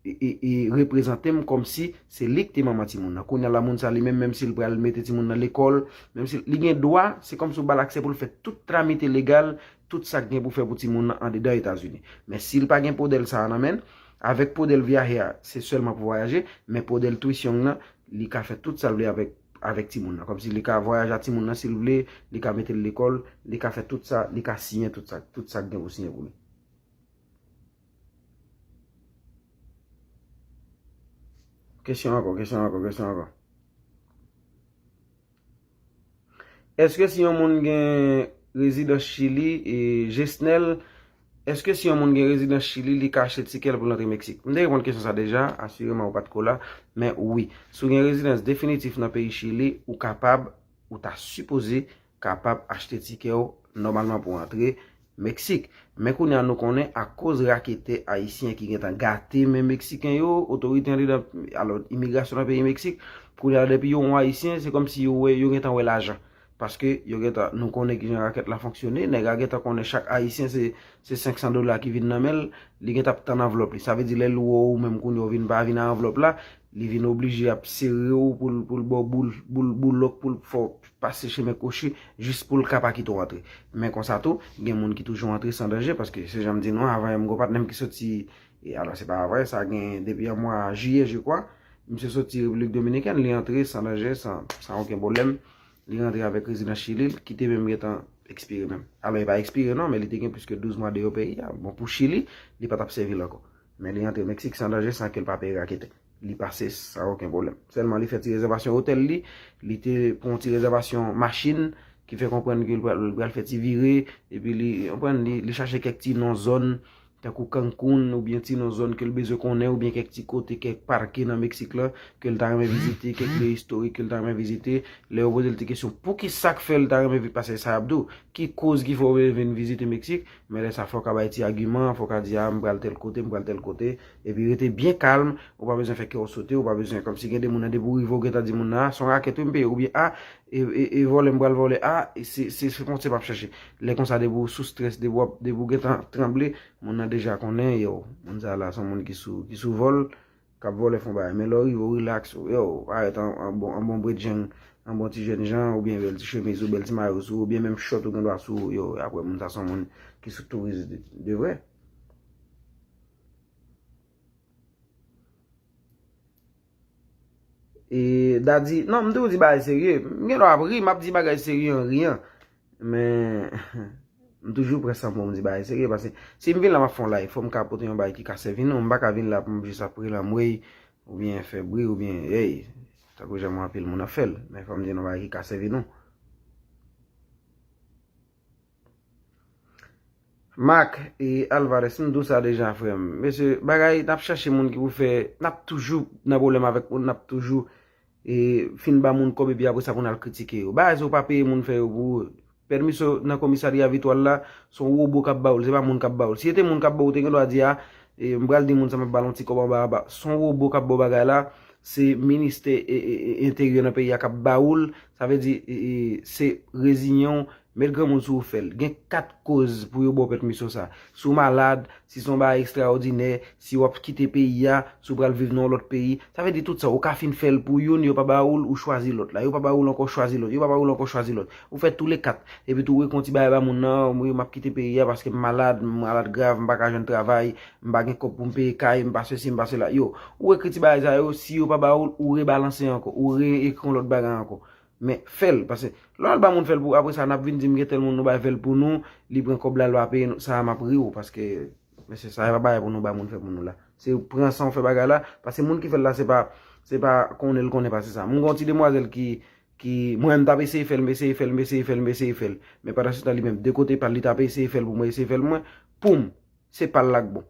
e, e, e, reprezante m kòmsi se li k te manman timoun nan." Kounye a la, moun sa a li menm, menm si l pral mete timoun nan lekòl, menm si li gen dwa, se kòmsi w ba l aksè pou l fè tout tramite legal, tout sa k gen pou fè pou timoun nan andedan Etazini. Men si l pa gen poder sa a nan men l, avèk poder viaje a, se sèlman pou vwayaje, men poder tuition nan, li ka fè tout sa l vle avèk, avèk timoun nan. Kòmsi li ka vwayaje ak timoun nan si l vle, li ka mete l lekòl, li ka fè tout sa, li ka siyen tout sa, tout sa k gen pou siyen pou li. Kesyon ankò, kesyon ankò, kesyon ankò. Èske si yon moun gen rezidans Chili, e, Jesnèl, èske si yon moun gen rezidans Chili, li ka achte tikè l pou l antre Meksik? M te reponn kesyon sa deja, asireman ou pa t ko la, men wi. Si w gen rezidans definitif nan peyi Chili, ou kapab, ou ta sipoze kapab achte tikè w nòmalman pou w antre Meksik. Men kounye a nou konnen akoz raketè ayisyen ki gentan gate men Meksiken yo, otorite andedan, alò, imigrasyon nan peyi Meksik, kounye a depi yo wè yon ayisyen, se kòmsi yo wè, yo gentan wè lajan. Paske yo gentan, nou konnen kijan rakèt la fonksyone. Nèg la gentan konnen chak Ayisyen se, se senk san dola ki vin nan men l, li gentan ap tann anvlòp li. Sa vle di lè l wè w, ou menm kounye a w vin pa vin a anvlòp la, li vin oblije ap sere w pou l, pou l ba w boul, boul, boul lòk pou l fè w pase chemen kwochi jis pou l ka pa kite w antre. Men konsa tou, gen moun ki toujou antre san danje, paske se jan m di nou an, avan yè m gon patnè m ki soti, e alò se pa avan yè, sa gen depi an mwa jiyè, je kwa, misye soti Repiblik Dominikèn, li antre san danje, san, san okenn pwoblèm. Li rantre avèk rezidans Chili, ki te menm gentan ekspire menm. Alò, li pa ekspire non, men li te gen plis ke douz mwa deyò peyi a. Bon, pou Chili, li pa t ap sèvi l ankò. Men li antre Meksik san danje, san ke l pa peye rakete. Li pase san okenn pwoblèm. Sèlman li fè ti rezèvasyon otèl li, li te pran ti rezèvasyon machin, ki fè konprann ke l pral, l pral fè ti vire, epi li, konprann, li, li chache kèk ti non zòn, tankou Cancun, oubyen ti non zòn ke l bezwen konnen, oubyen kèk ti kote, kèk pake nan Meksik la, ke l ta renmen vizite, kèk lye istorik ke l ta renmen vizite. Lè yo poze l ti kesyon, poukisa k fè l ta renmen vi-, paske sa y ap di w, ki koz ki fè w vle vin vizite Meksik, men lè sa fò w ka bay ti agiman, fò w ka di, a, m pral tèl kote, m pral tèl kote, epi rete byen kalm, ou pa bezwen fè kè w sote, ou pa bezwen, kòmsi gen de moun nan depi w rive w gentan di moun nan, a, se yon rakèt wi m peye, oubyen, a, e, e, e vòlè m pral vòlè, a, e se, se, se fwontyè m ap chache. Lè konsa depi w sou strès, depi w ap, depi w gentan tranble, moun nan deja konnen, yo, moun sa la se yon moun ki sou, ki sou vòl, k ap vòlè fè yon bagay. Men lè w rive w rilaks, yo, w parèt an, an bon, an bon bredjenn, an bon ti jènjan, oubyen bèl ti chemiz ou, bèl ti mayo sou ou, oubyen menm chòt ou gen dwa sou ou, yo, apre moun sa se yon moun ki sou touris de, de vrè. E Daddy, non, m toujou di bagay serye. M gen dwa ap ri, m ap di bagay serye an riyan. Men, m toujou pran san pou m di bagay serye, paske si m vin la, m ap fè yon live, fò m ka pote yon bagay ki ka sèvi nou. M pa ka vin la pou m jis ap rele anmwey, oubyen fè bri, oubyen, ey, tankou jan m wè anpil moun ap fè l. Men fò m di nou bagay ki ka sèvi nou. Marc e Alvarez, m di w sa deja, frè m. Mesye, bagay, n ap chache moun ki pou fè, n ap toujou nan pwoblèm avèk moun, n ap toujou, e, fin ba moun kòb, epi apre sa pou n al kritike yo. Bagay sa yo pa peye moun fè yo pou ou. Pèmiso nan komisarya Vitwal la, se yon wobo k ap ba w l, se pa moun k ap ba w l. Si se te moun k ap ba w, ou te gen dwa di, a, e, m pral di moun sa m ap ba l yon ti kòb anba anba. Se yon wobo k ap ba w bagay la, se ministè, e, e, e, enteryè nan peyi a k ap ba w l, sa vle di, e, e, se reziyen w, met granmoun sou ou fè l. Gen kat koz pou yo ba w pèmiso sa. Si w malad, si se yon bagay ekstraòdinè, si w ap kite peyi a, si w pral viv nan yon lòt peyi, sa vle di tout sa, ou ka fin fè l pou youn, yo pa ba ou l, ou chwazi lòt la. Yo pa ba ou l ankò, chwazi lòt. Yo pa ba ou l ankò, chwazi lòt. Ou fè toulèkat. Epi tou, ou reko ti bagay ba moun nan, mwen, m ap kite peyi a paske m malad, m malad grav, m pa ka jwenn travay, m pa gen kòb pou m peye kay, m pa sesi, m pa sela. Yo, ou ekri ti bagay sa yo, si yo pa ba ou l, ou rebalanse ankò, ou re-ekri yon lòt bagay ankò. Men, fè l, paske lè w al ba moun fè l pou, apre sa, n ap vin di m gen tèl moun nou bay fè l pou nou, li pran kòb la, l pa peye nou, sa a m ap ri w, paske, mesye, sa a pa bagay pou nou ba moun fè pou nou la. Se pran san w fè bagay la, paske moun ki fè l la, se pa, se pa konnen l konnen pase sa. Mwen gen yon ti demwazèl ki, ki, mwen, m t ap eseye fè l, m eseye fè l, m eseye fè l, m eseye fè l. Men pandan se tan, li menm, de kote pa l, li t ap eseye fè l pou mwen, eseye fè l pou mwen, poum, se pa l la k bon.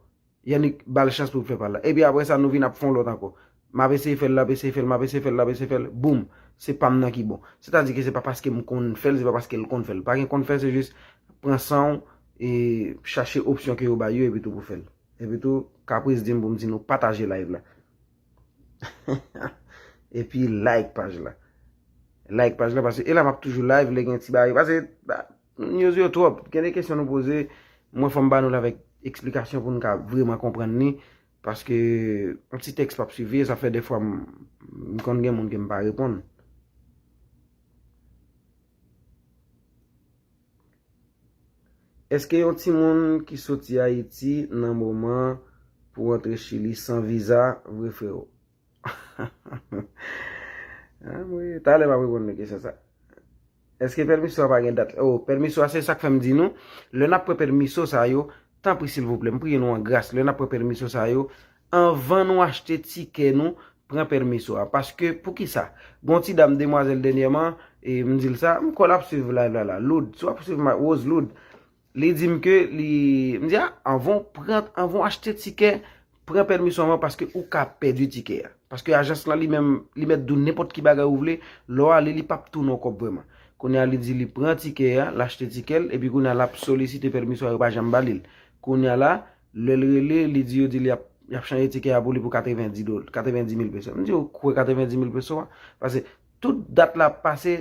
Yannick ba l chans pou l fè pa l la. Epi apre sa, nou vin ap fè yon lòt ankò. M ap eseye fè l, l ap eseye fè l, m ap eseye fè l, l ap eseye fè l. Boum! Se pa m nan ki bon. Sètadi ke se pa paske m konn fè l, se pa paske l konn fè l. Pa gen konn fè, se jis pran san w e chache opsyon ke yo ba yo, epi tou pou fè l. Epi tou, kapris di m pou m di nou pataje live la. Epi like paj la. Like paj la, paske e la m ap toujou live, lè gen ti bagay. Paske, ba, news yo twòp. Gen de kesyon nou poze, mwen fò m ba nou l avèk eksplikasyon pou n ka vrèman konprann li, paske yon ti tèks p ap sifi, sa fè dèfwa m, m konn gen moun ke m pa reponn. Èske yon timoun ki soti Ayiti nan moman pou antre Chili san viza, vre freo? Anmwey, talè m ap reponn nan kesyon sa. Èske pèmiso a pa gen dat? Oh, pèmiso a, se sa k fè m di nou, lè n ap pran pèmiso sa yo, tanpri silvouplè, m priye nou an gras, lè n ap pran pèmiso sa yo, anvan nou achte tikè nou, pran pèmiso a. Paske, poukisa? Gon ti dam, demwazèl dènyèman, e m di l sa, m kwè l ap swiv live la, la, Loud, si w ap swiv ma, Rose Loud, li di m ke li, m di, a, anvan w pran, anvan w achte tikè, pran pèmiso anvan paske ou ka pèdi tikè a. Paske ajans lan li menm, li mèt di w nenpòt ki bagay ou vle, lè w ale, li p ap tounen w kòb vrèman. Kounye a, li di li pran tikè a, l achte tikè l, epi kounye a, l ap solisite pèmiso a, yo pa janm ba li l. Kounye a la, lè l rele, li di yo di li ap, y ap chanje tikè a pou li pou katrevendi dola, katrevendi mil peso. M di, ou kwè katrevendi mil peso a? Paske tout dat la ap pase,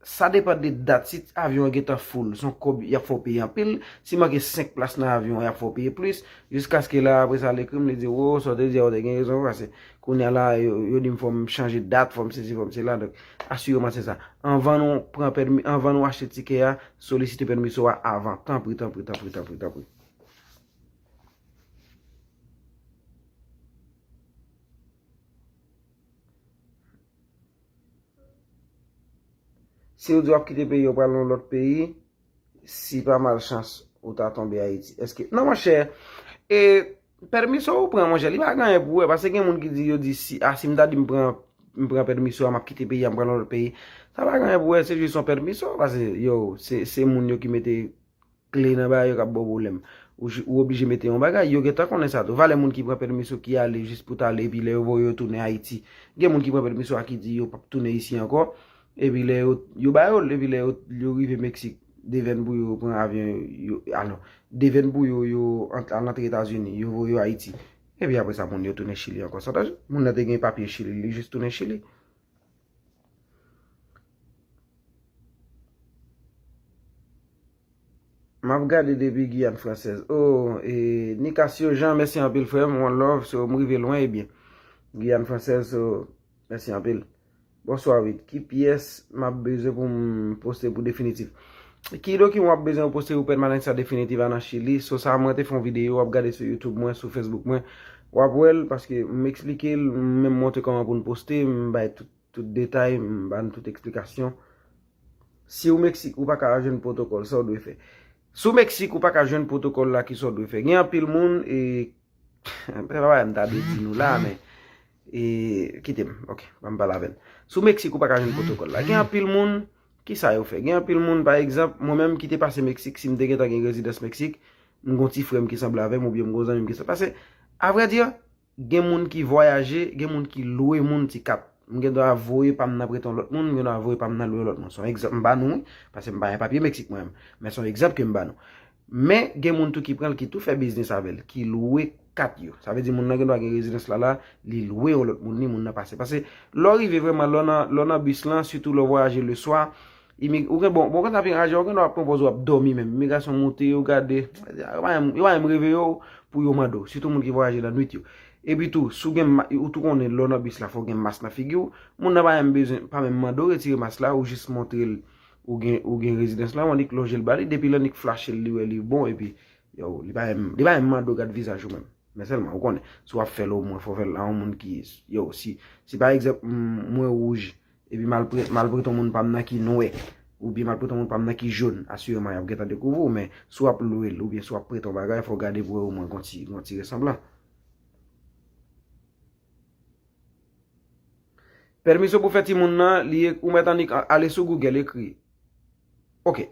Sa depann de dat. Si avyon an gentan full, se yon kòb y ap fè w peye anpil. Si manke senk plas nan avyon an, y ap fè w peye plis. Jiskaske la, apre sa, l ekri m, li di, "Wo, sa w te di a, w te gen rezon, paske kounye a la, yo, yo di m fò m chanje dat, fò m sesi, fò m sela." Donk, asireman se sa. Anvan nou pran pèmi, anvan nou achte tikè a, solisite pèmiso a avan. Tanpri, tanpri, tanpri, tanpri, tanpri. Si w di w ap kite peyi, w pral nan lòt peyi, si pa malchans, ou ta tonbe Ayiti. Èske, non, monchè, e, pèmiso ou pran, monchè, li pa gen anyen pou wè, paske gen moun ki di, yo di, si, a, si m ta di m pran, m pran pèmiso a, m ap kite peyi a, m pral nan lòt peyi, sa pa gen anyen pou wè, se jis yon pèmiso, paske, yo, se, se moun yo ki mete kle nan bagay yo k ap ba w pwoblèm. Ou, ou oblije mete yon bagay, yo gentan konnen sa tou. Valè moun ki pran pèmiso ki ale jis pou t ale, epi lè yo voye yo tounen Ayiti. Gen moun ki pran pèmiso a ki di yo p ap tounen isi ankò, epi lè yo, yo ba yo l, epi lè yo, yo rive Meksik, devèn pou yo pran avyon, yo, alò, devèn pou yo, yo ant-, al antre Etazini, yo voye yo Ayiti. Epi apre sa, moun yo tounen Chili ankò. Sa ta, moun nan te gen papye Chili, li jis tounen Chili. M ap gade depi Giyàn Fransèz. Oh, e, Nicasio Jean, mèsi anpil, frè m. One love, so, m rive lwen, ebyen. Giyàn Fransèz, so, mèsi anpil. Bonswa, wi. Ki pyès m ap bezwen pou m poste pou definitif? Ki dokiman w ap bezwen pou poste pou pèmanans sa definitif a nan Chili? So, sa, mwen te fè yon videyo, w ap gade sou YouTube mwen, sou Facebook mwen. W ap wè l, paske m eksplike l, m menm montre kòman pou n poste, m bay tout tout detay, m ba nou tout eksplikasyon. Si w Meksik, ou pa ka jwenn pwotokòl, sa w dwe fè? Si w Meksik, ou pa ka jwenn pwotokòl la, ki sa w dwe fè? Gen anpil moun, e, se pa bagay m ta dwe di nou la, men, e, kite m, ok, ban m pale avè n. Si w Meksik, ou pa ka jwenn pwotokòl la. Gen anpil moun, ki sa yo fè? Gen anpil moun, pa egzanp, mwen menm ki te pase Meksik, si m te gentan gen rezidans Meksik, m gon ti frè m ki sanble avè m, oubyen m gon zanmi m ki sanble. Paske, avrèdi, gen moun ki vwayaje, gen moun ki lwe moun ti kat. M gen dwa voye pa m nan prete yon lòt moun, m gen dwa voye pa m nan lwe yon lòt moun. Se yon egzanp m ba nou, wi, paske m pa gen papye Meksik mwen menm. Men se yon egzanp ke m ba nou. Men gen moun tou ki pran l, ki tou fè biznis avè l, ki lwe kat yo. Sa vle di moun nan gen dwa gen rezidans la la, li lwe yon lòt moun, ni moun nan pase. Paske lè w rive vrèman, lè w nan, lè w nan bis lan, sitou lè w vwayaje leswa, Imig-, ou gen bon, bon, konsa pi raje, ou gen dwa ap pran pòz ou ap dòmi menm. Imigrasyon moute, yo gade, yo pa menm, yo pa menm reveye w pou yo mande w. Sitou moun ki vwayaje lannwit yo. Epi tou, si w gen ma-, ou tou konnen, lè w nan bis la, fò w gen mas nan figi w. Moun nan pa menm bezwen, pa menm mande w retire mas la, ou jis montre l, ou gen, ou gen rezidans la, ou annik lonje l ba li, depi l annik flache l, li wè li bon, epi, yo, li pa menm, li pa menm mande w gad vizaj ou menm. Men sèlman, ou konnen, si w ap fè l omwen, fò w fè l a yon moun ki, yo, si, si pa egzanp, m-, mwen wouj, epi m al pre-, m al prete yon moun pa m nan ki nwè, oubyen m al prete yon moun pa m nan ki jòn, asireman y ap gentan dekouvri w, men si w ap lwe l, oubyen si w ap prete yon bagay, fò w gade pou w wè omwen gon ti, gon ti resanblans. Pèmisyon pou fè timoun nan, li, ou mèt annik ale sou Google, ekri. Ok.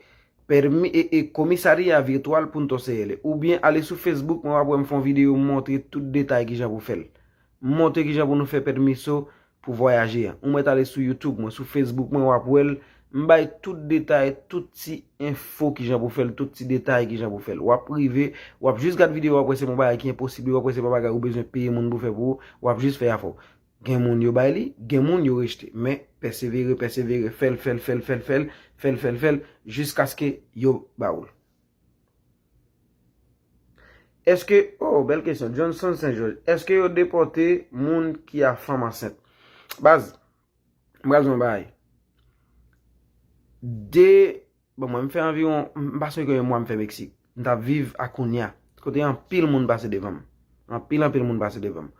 Pèmi, e, e, Comisaría Virtual Punto C L. Oubyen ale sou Facebook mwen, w ap wè m fè yon videyo, m montre tout detay kijan pou fè l. M montre kijan pou nou fè pèmiso pou vwayaje a. Ou mèt ale sou YouTube mwen, sou Facebook mwen, w ap wè l. M bay tout detay, tout ti enfo kijan pou fè l, tout ti detay kijan pou fè l. W ap rive, w ap jis gad videyo, w ap wè se yon bagay ki enposib, w ap wè se pa bagay ou bezwen peye moun pou fè pou ou, w ap jis fè afè w. Gen moun yo bay li, gen moun yo rejte. Men, pèsevere, pèsevere, fè l, fè l, fè l, jiskaske yo ba ou l. Èske, oh, bèl kesyon, Johnson Saint George, èske yo depòte moun ki a fanm ansent? Baz, m pral di w yon bagay. De Bon, mwen, m fè anviwon, m pa sonje konbyen mwa m fè Meksik. M t ap viv a Acuña, kote anpil moun pase devan m. Anpil, anpil moun pase devan m.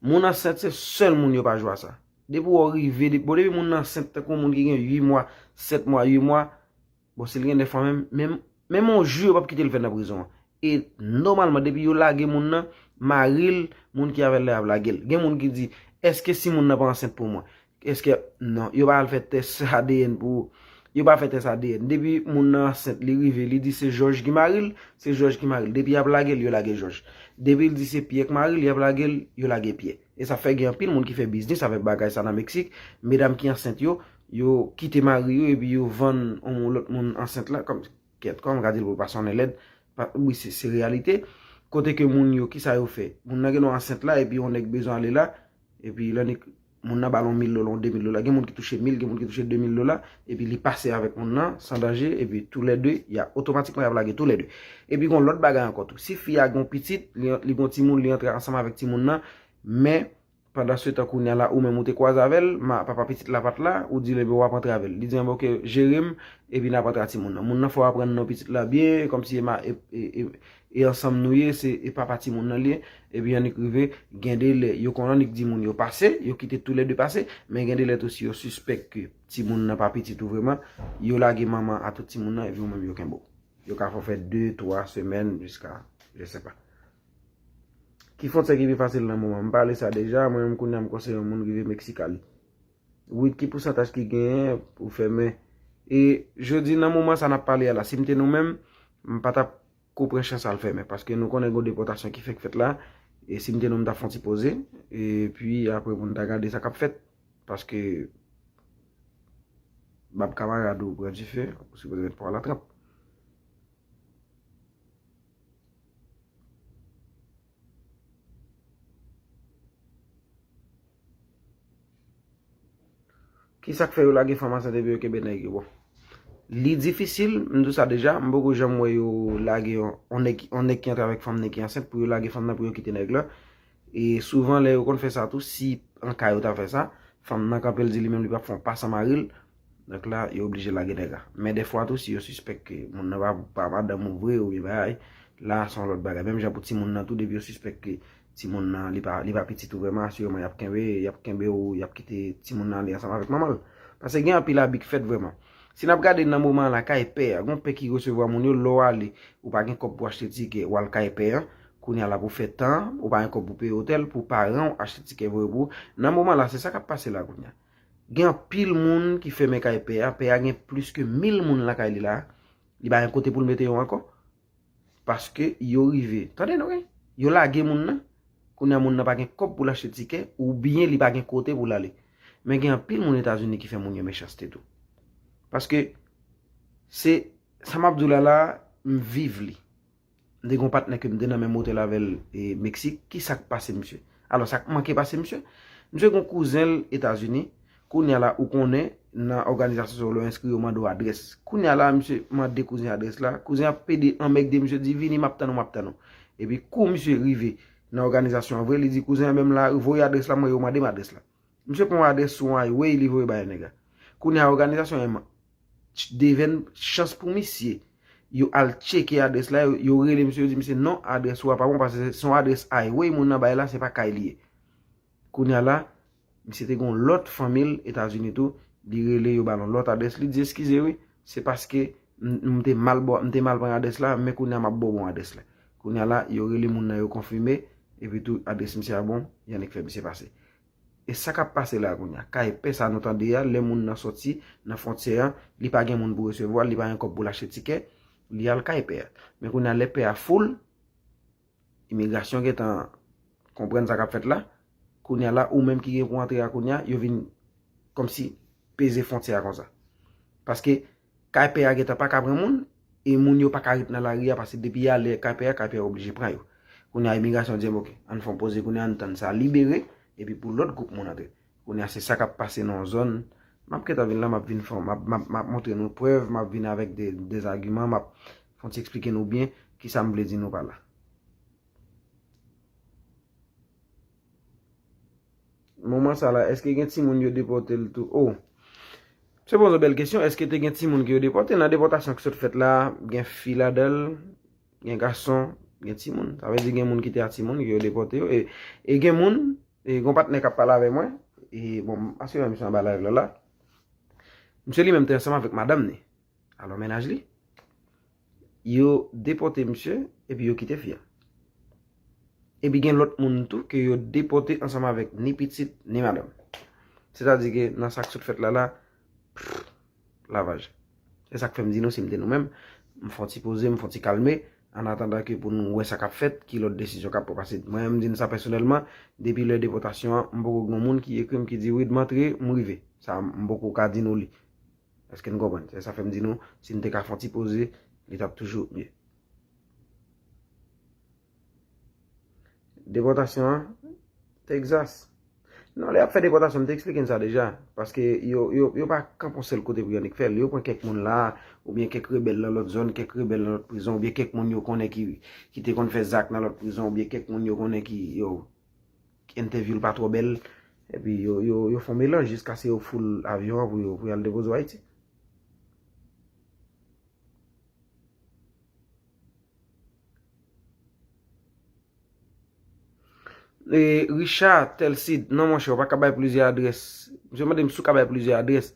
Moun ansent se sèl moun yo pa jwe a sa. Depi w rive, de-, bon, depi moun nan ansent, tankou yon moun ki gen uit mwa, sèt mwa, uit mwa, bon, si l gen nèf mwa menm, menm, menm yon jou yo p ap kite l fè nan prizon an. E nòmalman, depi yo lage moun nan, mari l, moun ki avè l la, y ap lage l. Gen moun ki di, èske si moun nan pa ansent pou mwen? Èske, non, yo pa al fè tès A D N pou, yo pa fè tès A D N. Depi moun nan ansent, li rive, li di se Jòj ki mari l, se Jòj ki mari l. Depi y ap lage l, yo lage Jòj. Depi l di se Pyè k mari l, y ap lage l, yo lage Pyè. E sa fè gen anpil moun ki fè biznis avèk bagay sa nan Meksik. Medam ki ansent yo, yo kite mari yo epi yo vann yon lòt moun ansent la. Kòm, kèt, kòman m ka di l pou l pa sonnen lèd? Pa, wi, se, se reyalite. Kote ke moun yo, kisa yo fè? Moun nan gen dwa ansent la, epi yon nèg bezwen ale la, epi l annik moun nan ba l yon mil dola, yon de mil dola. Gen moun ki touche mil, gen moun ki touche de mil dola, epi li pase avèk moun nan, san danje, epi toulède, y a otomatikman y ap lage toulède. Epi gen yon lòt bagay ankò tou. Si fi a gen yon pitit, li, li gen yon timoun, li antre ansanm avèk timoun nan, men pandan se tan kounye a la, ou menm ou te kwaze avè l, ma, papa pitit la pa t la, ou di l, "Ebyen, w ap antre avè l." Li di, "Anben, oke, jere m, epi n ap antre a timoun nan." Moun nan fè w aprann non pitit la byen, kòmsi e ma-, e, e, e, e ansanm nou ye, se, e papa timoun nan li ye. Epi annik rive, gen de lè, yo konn annik di moun yo pase, yo kite toulède pase, men gen de lè tou si yo sispèk ke timoun nan pa pitit ou vrèman, yo lage manman a tout timoun nan, epi ou menm yo kenbe w. Yo ka fè w fè de, twa semèn, jiska, je sais pas. Ki fwontyè ki pi fasil nan moman? M pale sa deja, mwen menm kounye a m konseye yon moun rive Meksik ale. Wi, ki pousantaj ki genyen pou fèmen? E jodi nan moman sa n ap pale a la, si m te nou menm, m pa t ap ko pran chans al fèmen, paske nou konnen gen depòtasyon ki fèk fèt la, e si m te nou m t ap fè yon ti poze, epi apre pou n ta gade sa k ap fèt, paske bab kamarad ou pran dife, ou sipoze met pwa la tranp. Kisa k fè yo lage fanm ansent epi yo kenbe nèg yo? Bon, li difisil, m di w sa deja, m poko janm wè yo lage yon, yon nèg, yon nèg ki antre avèk fanm nan ki ansent pou yo lage fanm nan pou yo kite nèg la. E souvan lè yo konn fè sa tou, si an ka yo ta fè sa, fanm nan kanpe l di li menm li p ap fè yon pa san mari l, donk la, yo oblije lage nèg la. Men dèfwa tou, si yo sispèk ke moun nan pa, pa madanm ou vre oubyen bagay, la, se yon lòt bagay. Menm jan pou timoun nan tou, depi yo sispèk ke timoun nan, li pa, li pa pitit ou vrèman, asireman, y ap kenbe, y ap kenbe w, y ap kite timoun nan ale ansanm avèk manman l. Paske gen anpil abi k fèt vrèman. Si n ap gade nan moman an la, kay pè a, gen yon pè ki resevwa moun yo, lè w ale, ou pa gen kòb pou achte tikè, w al kay pè a, kounye a la pou fè tan, ou pa gen kòb pou peye otèl, pou paran w achte tikè voye pou ou. Nan moman la, se sa k ap pase la kounye a. Gen anpil moun ki fèmen kay pè a, pè a gen plis ke mil moun lakay li la, li pa gen kote pou l mete yo ankò. Paske yo rive, tande non, wi, yo lage moun nan. Kounye a moun nan pa gen kòb pou l achte tikè, oubyen li pa gen kote pou l ale. Men gen anpil moun Etazini ki fè moun yo mechanste tou. Paske se, sa m ap di w la la, m viv li. M te gen yon patnè ke m te nan menm otèl avè l, e, Meksik. Kisa k pase misye? Alò, sa k manke pase misye? Misye gen yon kouzen l Etazini. Kounye a la, ou konnen, nan òganizasyon sa yo, lè w enskri, yo mande w adrès. Kounye a la, misye mande kouzen adrès la. Kouzen ap pede anmègde misye, di, "Vini, m ap tann ou, m ap tann ou." Epi, kou misye rive nan òganizasyon an vre, li di, "Kouzen an menm la, voye adrès la, mwen, yo mande m adrès la." Misye pran yon adrès sou yon highway, li voye bay nèg la. Kounye a, òganizasyon an devèn chans pou misye. Yo al tcheke adrès la, yo, yo rele misye, yo di, "Misye, non, adrès ou a pa bon, paske se yon adrès highway moun nan bay la, se pa kay li ye." Kounye a la, misye te gen yon lòt fanmi l Etazini tou, li rele, yo ba l yon lòt adrès, li di, "Eskize wi, se paske m, m te mal ba w, m te mal pran adrès la, men kounye a m ap ba w bon adrès la." Kounye a la, yo rele moun nan, yo konfime, epi tou adrès misye a bon, y annik fè misye pase. E sa k ap pase la kounye a? Kay pè sa nou tande a, lè moun nan sòti nan fwontyè an, li pa gen moun pou resevwa l, li pa gen kòb pou l achte tikè, li al kay pè a. Men kounye a, lè pè a foul, imigrasyon gentan konprann sa k ap fèt la. Kounye a la, ou menm ki gen pou antre a kounye a, yo vin kòmsi peze fwontyè a konsa. Paske kay pè a gentan pa ka pran moun, e moun yo pa ka ret nan lari a, paske depi y ale kay pè a, kay pè a oblije pran yo. Kounye a, imigrasyon di, "Oke, ann fè yon poze kounye a, ann tann sa libere, epi pou lòt gwoup moun antre." Kounye a, se sa k ap pase nan yon zòn. M ap gentan vin la, m ap vin fè, m ap, m ap, m ap montre nou prèv, m ap vin avèk de, de zagiman, m ap fè yon ti eksplike nou byen kisa m vle di nou pa la. Moman sa la, èske gen timoun yo depòte l tou? Oh, se poze yon bèl kesyon, èske te gen timoun ke yo depòte? Nan depòtasyon ki sot fèt la, gen fi ladan l, gen gason, gen timoun. Sa vle di gen moun ki te a timoun ke yo depòte yo. E, e gen moun, e gen yon patnè k ap pale avè mwen, e bon, m asire misye anba live la la. Misye li menm te ansanm avèk madanm ni. Alò, mennaj li, yo depòte misye, epi yo kite fi a. Epi gen lòt moun tou ke yo depòte ansanm avèk ni pitit, ni madanm. Sètadi ke nan sa k sot fèt la la, pff, lavaj. Se sa k fè m di nou, si m te nou menm, m fè yon ti poze, m fè yon ti kalme, an atandan ke pou nou wè sa k ap fèt, ki lòt desizyon k ap pran. Paske mwen menm, m di n sa pèsonèlman, depi lè depòtasyon an, m poko gen yon moun ki ekri m, ki di, "Wid, m antre, m rive." Sa, m poko ka di nou li. Èske n konprann? Se sa fè m di nou, si n te ka fè yon ti poze, li t ap toujou mye. Depòtasyon an, Texas. Non, lè y ap fè depòtasyon, m te eksplike n sa deja. Paske yo, yo, yo pa kanpe yon sèl kote pou yo annik fè l. Yo pran kèk moun la, oubyen kèk rebèl nan lòt zòn, kèk rebèl nan lòt prizon, oubyen kèk moun yo konnen ki, ki te konn fè zak nan lòt prizon, oubyen kèk moun yo konnen ki, yo, entèvyou l pa twò bèl. Epi yo, yo, yo fè yon melanj jiskaske yo foul avyon an pou yo, pou y al depoze w Ayiti. E, Richard Telcid, non, monchè, ou pa ka bay plizyè adrès. Misye mande m si w ka bay plizyè adrès.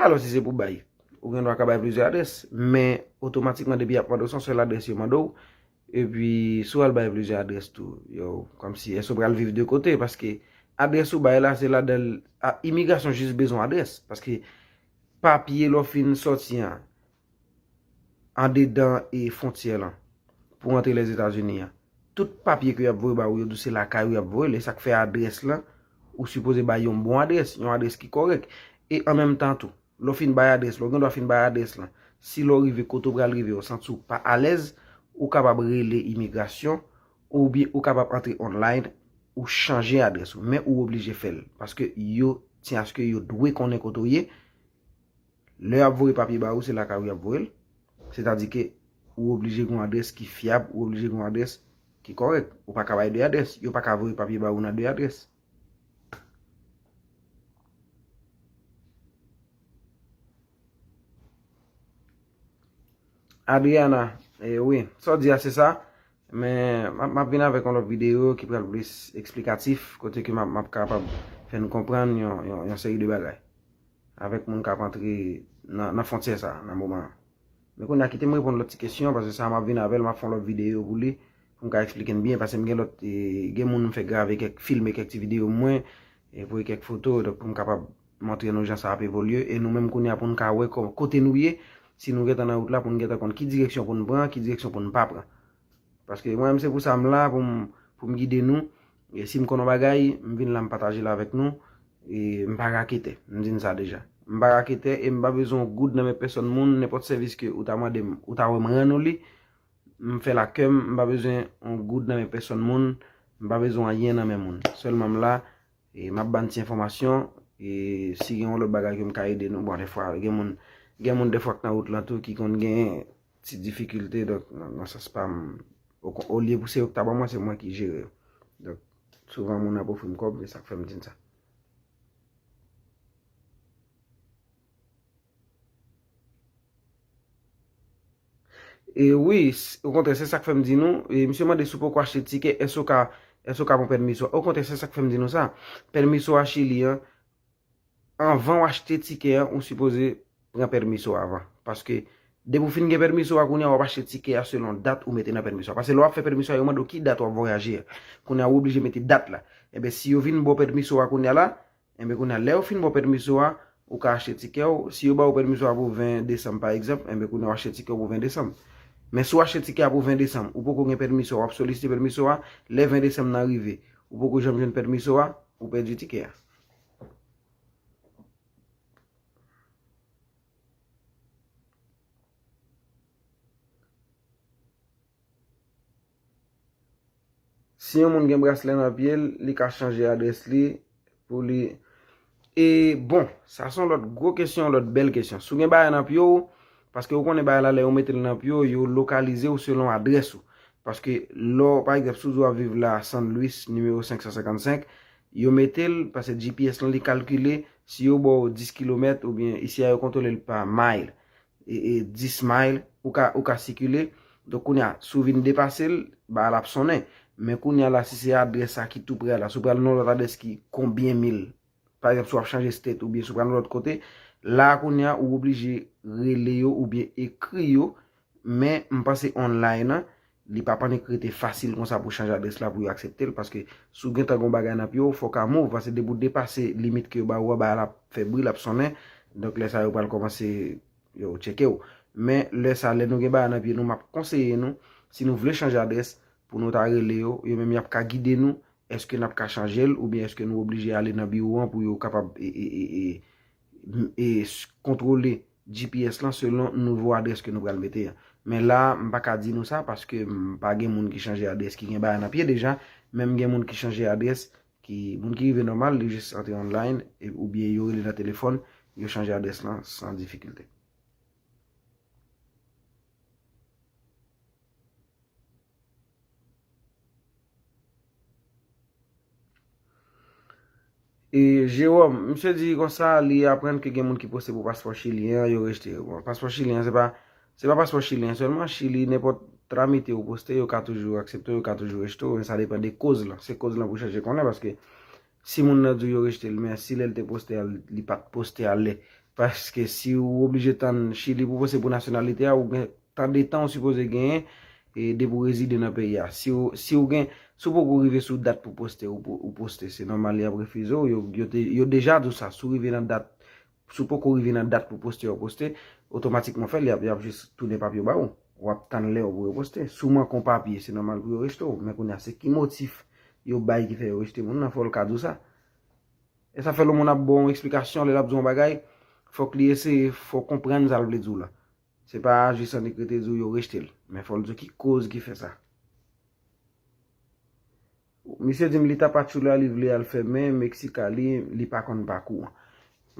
Alò, si se pou bay, ou gen dwa ka bay plizyè adrès, men otomatikman, depi y ap mande w, se yon sèl adrès yo mande w, epi si w al bay plizyè adrès tou, yo, kòmsi, èske w pral viv de kote? Paske adrès ou bay la, se ladan l, a, imigrasyon jis bezwen adrès. Paske papye lè w fin sòti an, andedan e fwontyè lan pou w antre Lèzetazini an. Tout papye ke y ap voye ba ou yo, tou se lakay ou y ap voye l, e sa k fè adrès lan, ou sipoze bay yon bon adrès, yon adrès ki kòrèk. E an menm tan tou, lè w fin bay adrès la, ou gen dwa fin bay adrès lan. Si lè w rive kote w pral rive, ou santi w pa alèz, ou kapab rele imigrasyon, oubyen ou kapab antre online, ou chanje adrès ou. Men ou oblije fè l, paske yo tyen aske yo dwe konnen kote w ye, lè y ap voye papye ba ou, se lakay ou y ap voye l. Sètadi ke ou oblije gen yon adrès ki fyab, ou oblije gen yon adrès ki kòrèk. Ou pa ka bay de adrès. Yo pa ka voye papye ba ou nan de adrès. Adriana, eh, wi, sa w di a se sa, men m ap, m ap vin avèk yon lòt videyo ki pral plis eksplikatif, kote ke m ap, m ap kapab fè n konprann yon, yon, yon seri de bagay avèk moun k ap antre nan, nan fwontyè sa a, nan moman an. Men kounye a, kite m reponn lòt ti kesyon, paske sa a m ap vin avè l, m ap fè yon lòt videyo pou li, pou m ka eksplike n byen, paske m gen lòt, e, gen moun m fè grave kèk, filme kèk ti videyo mwen, e voye kèk foto, donk pou m kapab montre nou jan sa ap evolye, e nou menm kounye a pou n ka wè kò-, kote nou ye, si nou gentan nan wout la, pou n gentan konn ki direksyon pou n pran, ki direksyon pou n pa pran. Paske mwen menm se pou sa m la, pou m, pou m gide nou. E si m konn yon bagay, m vin la m pataje l avèk nou. E m pa raketè, m di n sa deja. M pa raketè e m pa bezwen yon goud nan men pèsonn moun, nenpòt sèvis ke ou ta mande m, ou ta wè m rann ou li, m fè l ak kè m, m pa bezwen yon goud nan men pèsonn moun, m pa bezwen anyen nan men moun. Sèlman m la, e m ap ba n ti enfòmasyon, e si gen yon lòt bagay ke m ka ede nou, bon, defwa, gen moun, gen moun defwa k nan wout lan tou ki konn gen ti difikilte, donk, nan, nan sans pa m, o kon-, olye pou se yo k ta ban mwen, se mwen ki jere yo. Donk, souvan moun ap ofri m kòb, e sa k fè m di n sa. E wi, s-, okontrè, se sa k fè m di nou, e misye mande si w poko achte tikè, èske w ka, èske w ka pran pèmiswa. Okontrè, se sa k fè m di nou sa. Pèmiswa Chili an, anvan w achte tikè an, ou sipoze pran pèmiswa avan. Paske, depi w fin gen pèmiswa, kounye a w ap achte tikè a selon dat ou mete nan pèmiswa. Paske lè w ap fè pèmiswa, yo mande w ki dat w ap vwayaje a. Kounye a, ou oblije mete dat la. Enben, si yo vin ba w pèmiswa kounye a la, Enben, kounye a, lè yo fin ba w pèmiswa, ou ka achte tikè w. Si yo ba w pèmiswa pou ven desanm, pa egzanp, enben, kounye a, w achte tikè w pou ven desanm. Men si w achte tikè a pou ven desanm, ou poko gen pèmiswa, w ap solisite pèmiswa, lè ven desanm nan rive, ou poko janm jwenn pèmiswa, ou pèdi tikè a. Si yon moun gen braslè nan pye l, li ka chanje adrès li pou li. E bon, sa se yon lòt gwo kesyon, yon lòt bèl kesyon. Si w gen bagay nan pye w, paske ou konnen bagay la, lè yo mete l nan pye w, yo lokalize w selon adrès ou. Paske lè w, pa egzanp, si w di w ap viv la, San Luis, nimewo senk san senkannsenk, yo mete l, paske G P S lan, li kalkile, si yo ba w dis kilomèt, oubyen isi a, yo kontwole l pa mile. E, e dis mile, ou ka, ou ka sikile. Donk, kounye a, si w vin depase l, ba l ap sonnen. Men kounye a la, si se adrès sa ki tou pre a la, si w pral nan lòt adrès ki konbyen mil, pa egzanp, si w ap chanje state oubyen si w pral nan lòt kote, la a, kounye a, ou oblije rele yo oubyen ekri yo. Men, m panse online an, li p ap annik rete fasil konsa pou chanje adrès la pou yo aksepte l, paske si w gentan gen yon bagay nan pye w, fò w ka move, paske depi w depase limit ke yo ba ou a, bagay la ap fè bri, l ap sonnen. Donk, lè sa a, yo pral kòmanse yo tcheke w. Men, lè sa, lè nou gen bagay nan pye nou, m ap konseye nou, si nou vle chanje adrès, pou nou ta rele yo, yo menm y ap ka gide nou, èske n ap ka chanje l, oubyen èske nou oblije ale nan biwo an pou yo kapab, e, e, e, e, m-, e, s-, kontwole G P S lan selon nouvo adrès ke nou pral mete an. Men la, m pa ka di nou sa, paske m pa gen moun ki chanje adrès ki gen bagay nan pye deja, men m gen moun ki chanje adrès E moun ki rive nòmal, li jis antre online, e, oubyen yo rele nan telefòn, yo chanje adrès lan san difikilte. E Jewòm, misye di konsa, li aprann ke gen moun ki poste pou paspò chilyen an, yo rejte yo. Bon, paspò chilyen an, se pa, se pa paspò chilyen sèlman, Chili, nenpòt tramite ou poste, yo ka toujou aksepte w, yo ka toujou rejte w, men sa depann de koz lan. Se koz lan pou chèche konnen, paske si moun nan di w yo rejte l, men si lè l te poste a, li pa t poste a lè. Paske si ou oblije tann Chili pou poste pou nasyonalite a, ou gen tan de tan ou sipoze genyen, e depi w rezide nan peyi a. Si w, si w gen, si w poko rive sou dat pou poste, ou, pou- ou poste, se nòmal y ap refize w. Yo, yo, te- yo deja di w sa. Si w rive nan dat, si w poko rive nan dat pou poste, ou poste, otomatikman fè l, y ap, y ap jis tounen papye w ba ou. W ap tann lè w pou yo poste. Si w manke yon papye, se nòmal pou yo rejte w. Men kounye a, se ki motif yo bay ki fè yo rejte moun nan, fò l ka di w sa. E sa fè lè moun ap ba w yon eksplikasyon, lè l ap di w yon bagay, fòk li eseye fè w konprann sa l vle di w la. Se pa jis annik rete di w yo rejte l, men fò l di w ki koz ki fè sa. Misye di m li Tapachula li vle al fè, men Mexicali, li pa konn pakou an.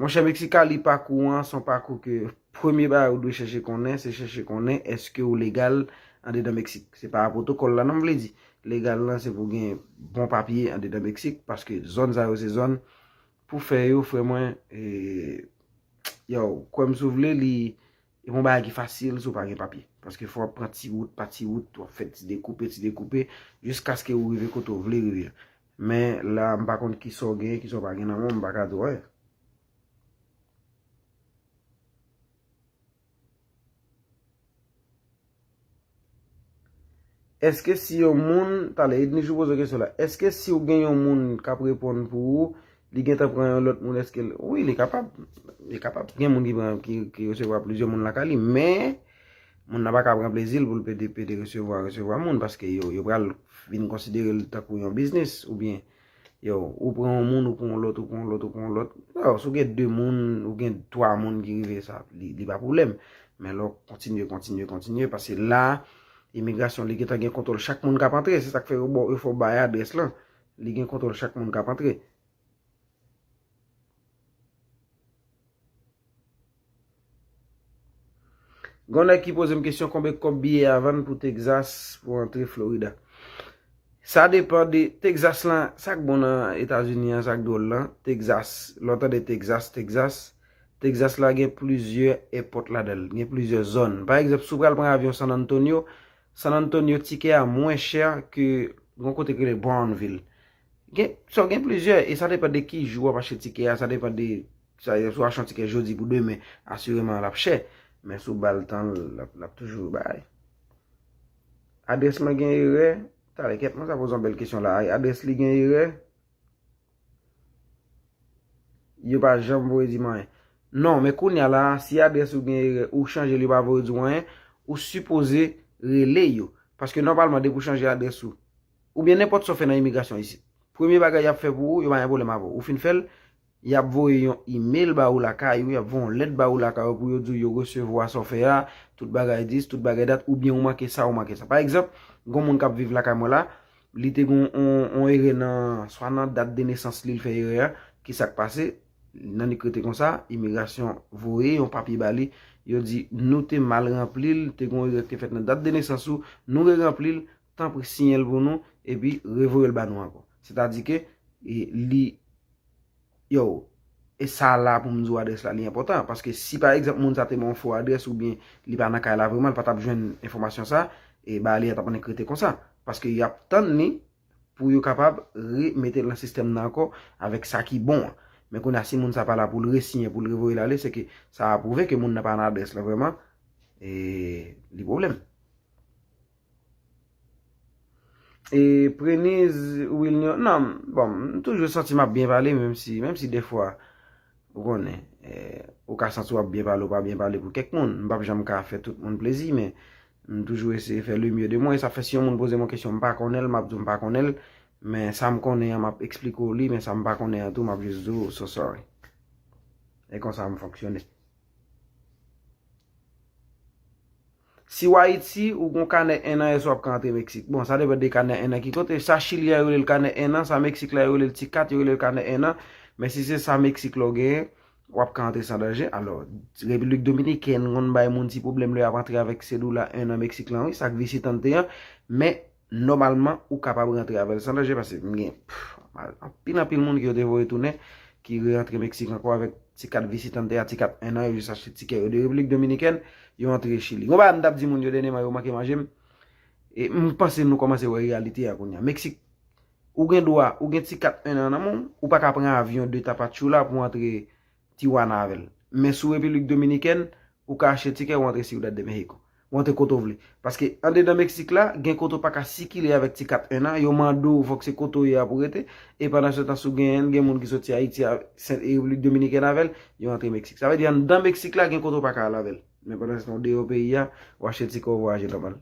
Monchè, Mexicali pakou an, se yon pakou ke premye bagay ou dwe chèche konnen, se chèche konnen èske ou legal andedan Meksik. Se pa pwotokòl la non m vle di. Legal lan, se pou gen bon papye andedan Meksik, paske zòn sa yo se zòn pou fè yo, frè mwen, e, yo, kwè m si w vle, li, e yon bagay ki fasil si w pa gen papye. Paske fò w ap pran ti wout pa ti wout, w ap fè ti dekoupe, ti dekoupe, jiskaske ou rive kote w vle rive a. Men la, m pa konn kisa w gen, kisa w pa gen nan men w, m pa ka di w anyen. Èske si yon moun, talè, Ednijou poze kesyon la, èske si w gen yon moun k ap reponn pou ou, li gentan pran yon lòt moun, èske l, wi, li kapab, li kapab. Gen moun ki pran, ki, ki resevwa plizyè moun lakay li, men moun nan pa ka pran plezi l pou l pede, pede resevwa, resevwa moun, paske yo, yo pral vin konsidere l tankou yon biznis, oubyen yo, ou pran yon moun, ou pran yon lòt, ou pran yon lòt, ou pran yon lòt. Yo, si w gen de moun, ou gen twa moun ki rive sa, li, li pa pwoblèm. Men lè w kontinye, kontinye, kontinye, paske la, imigrasyon, li gentan gen kontwòl chak moun k ap antre. Se sa k fè yo ba w, yo fè w bay adrès lan. Li gen kontwòl chak moun k ap antre. Gon nèg ki poze m kesyon konbyen kòb biyè a vann pou Texas pou antre Florida. Sa depann de Texas lan, sa k bon nan Etazini an, sa k dwòl lan, Texas, lè w tande Texas, Texas, Texas la gen plizyè èpòt ladan l, gen plizyè zòn. Pa egzanp, si w pral pran avyon San Antonio, San Antonio tikè a mwens chè ke yon kote ki rele Brownsville. Gen, so, gen plizyè, e sa depann de ki jou w ap achte tikè a, sa depann de, sa, si w achte yon tikè jodi pou demen, asireman l ap chè. Men si w ba l tan l, l ap, l ap toujou bay. Adrès mwen gen erè, talè kèt, mwen sa poze yon bèl kesyon la. Adrès li gen erè, yo pa janm voye di m anyen. Non, men kounye a la, si adrès ou gen erè, ou chanje l, yo pa voye di w anyen, ou sipoze rele yo. Paske nòmalman, depi w chanje adrès ou, oubyen nenpòt sa w fè nan imigrasyon isit, premye bagay y ap fè pou ou, yo pa gen pwoblèm avè w. Ou fin fè l, y ap voye yon imèl ba ou lakay ou, y ap voye yon lèt ba ou lakay ou pou yo di w yo resevwa sa w fè a, tout bagay dis, tout bagay dat, oubyen ou manke sa, ou manke sa. Pa egzanp, gon moun k ap viv lakay mwen la, li te gen yon, yon erè nan, swa nan dat de nesans li, l fè erè a, ki sa k pase? Nan li k rete konsa, imigrasyon voye yon papye ba li, yo di nou te mal ranpli l, te gen yon erè ki te fèt nan dat de nesans ou, nou reranpli l, tanpri siyen l pou nou, epi revoye l ba nou ankò. Sètadi ke, e, li, yo, e sa la pou m di w adrès la, li enpòtan, paske si pa egzanp moun sa te ban yon fo adrès oubyen li pa nan kay la vrèman, li pa t ap jwenn enfòmasyon sa, e ba li a t ap annik rete konsa, paske y ap tann li pou yo kapab remete l nan sistèm nan ankò avèk sa ki bon an. Men kounye a, si moun sa pa la pou l resiyen, pou l revoye l ale, se ke sa a pwouve ke moun nan pa nan adrès la vrèman, e li pwoblèm. E Preniz Wilnion, non, bon, m toujou santi m ap byen pale, menm si, menm si dèfwa, ou konnen, e, ou ka santi w ap byen pale, ou pa byen pale pou kèk moun. M p ap janm ka fè tout moun plezi, men m toujou eseye fè le mieux de moi. E sa fè si yon moun poze m yon kesyon m pa konnen l, m ap di w m pa konnen l. Men sa m konnen an, m ap eksplike w li, men sa m pa konnen an tou, m ap jis di w, so sorry. E konsa m fonksyone. Si w Ayiti, ou gon kanè en an, èske w ap ka antre Meksik? Bon, sa depann de kanè en an ki kote. Sa Chili a, yo rele l kanè en an, sa Meksik la, yo rele l ti kat, yo rele l kanè en an. Men si se sa Meksik la w genyen, w ap ka antre san danje. Alò, Repiblik Dominikèn konn bay moun ti pwoblèm lè y ap antre avèk sedoula en an Meksik lan, wi, sa k visitante an. Men, nòmalman, ou kapab rantre avè l san danje, paske m gen, pff, anpil, anpil moun ki yo te voye tounen, ki re-antre Meksik ankò avèk ti kat visitante a, ti kat en an, yo jis achte tikè yo de Repiblik Dominikèn, yo antre Chili. Gon bagay m t ap di moun yo dènyèman, yo manke manje m. E m panse nou kòmanse wè reyalite a kounye a. Meksik, ou gen dwa, ou gen ti kat en an nan men w, ou pa ka pran avyon de Tapachula pou w antre Tijuana avè l. Men sou Repiblik Dominikèn, ou ka achte tikè, ou antre Ciudad de México. Ou antre kote w vle. Paske andedan Meksik la, gen kote w pa ka sikile avèk ti kat en an, yo mande w, fòk se kote w ye a pou w rete. E pandan se tan, si w genyen l, gen moun ki soti Ayiti, a, Sen, e Repiblik Dominikèn avè l, yo antre Meksik. Sa vle di, anndan Meksik la, gen kote w pa ka al avè l. Men pandan se tan, w deyò peyi a, w achte tikè, w vwayaje nòmal.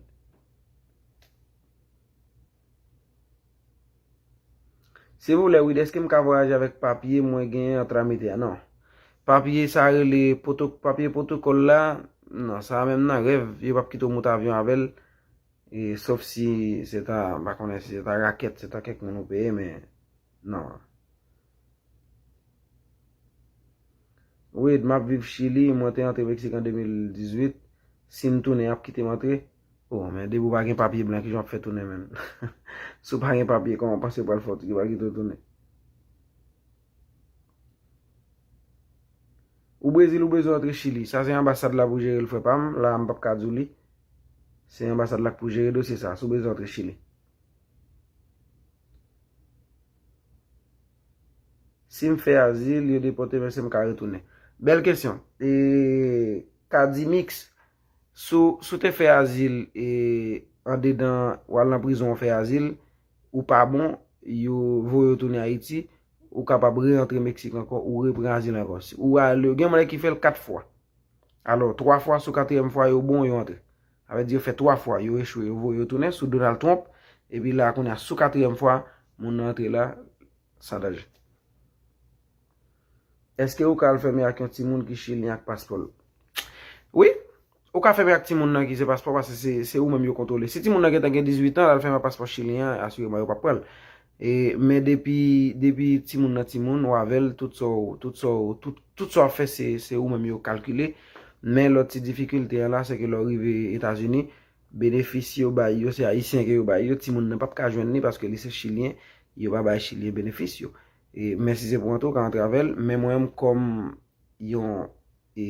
Silvouplè, wi, èske m ka vwayaje avèk papye mwen genyen an tramite a? Non. Papye sa rele pwoto-, papye pwotokòl la, non, sa menm nan rèv, yo p ap kite w moute avyon avè l. E, sof si se ta, m pa konnen si se ta rakèt, se ta kèk moun ou peye, men non. Wid, m ap viv Chili, mwen te antre Meksik an de mil dizuit. Si m tounen, y ap kite m antre? Oh, men depi w pa gen papye blan, kijan w ap fè tounen menm? Si w pa gen papye, kòman w panse yo pral fè w, yo pral kite w tounen? Ou Brezil, ou bezwen antre Chili. Sa se anbasad la pou jere l, frè pa m. La, m p ap ka di w li. Se anbasad la k pou jere dosye sa, si w bezwen antre Chili. Si m fè azil, yo depòte m, èske m ka retounen? Bèl kesyon. E, Kadimix, si w, si w te fè azil, e, andedan, w al nan prizon, w fè azil, ou pa bon, yo voye w tounen Ayiti, ou kapab re-antre Meksik ankò, ou repran azil ankò. Si, ou al, gen moun ki fè l kat fwa. Alò, twa fwa, sou katriyèm fwa, yo bon, yo antre. Sa vle di yo fè twa fwa, yo echwe, yo voye yo tounen sou Donald Trump. Epi la, kounye a, sou katriyèm fwa, moun nan antre la, san danje. Èske ou ka al fèmen ak yon timoun ki chilyen ak paspò l? Wi, ou ka fèmen ak timoun nan ki se paspò, paske se, se ou menm yo kontwole. Si timoun nan gentan gen dizuit an, l al fèmen ak paspò chilyen an, asireman yo p ap pran l. E, men depi, depi timoun nan timoun, ou avè l, tout sa w, tout sa w, tout, tout sa w ap fè, se, se ou menm yo kalkile. Men lòt ti difikilte an la, se ke lè w rive Etazini, benefis yo bay yo, se ayisyen ke yo bay yo, timoun nan p ap ka jwenn li paske li se chilyen, yo pa bay chilyen benefis yo. E, men si se pou antre, w ka antre avè l, men mwen menm kòm yon, e,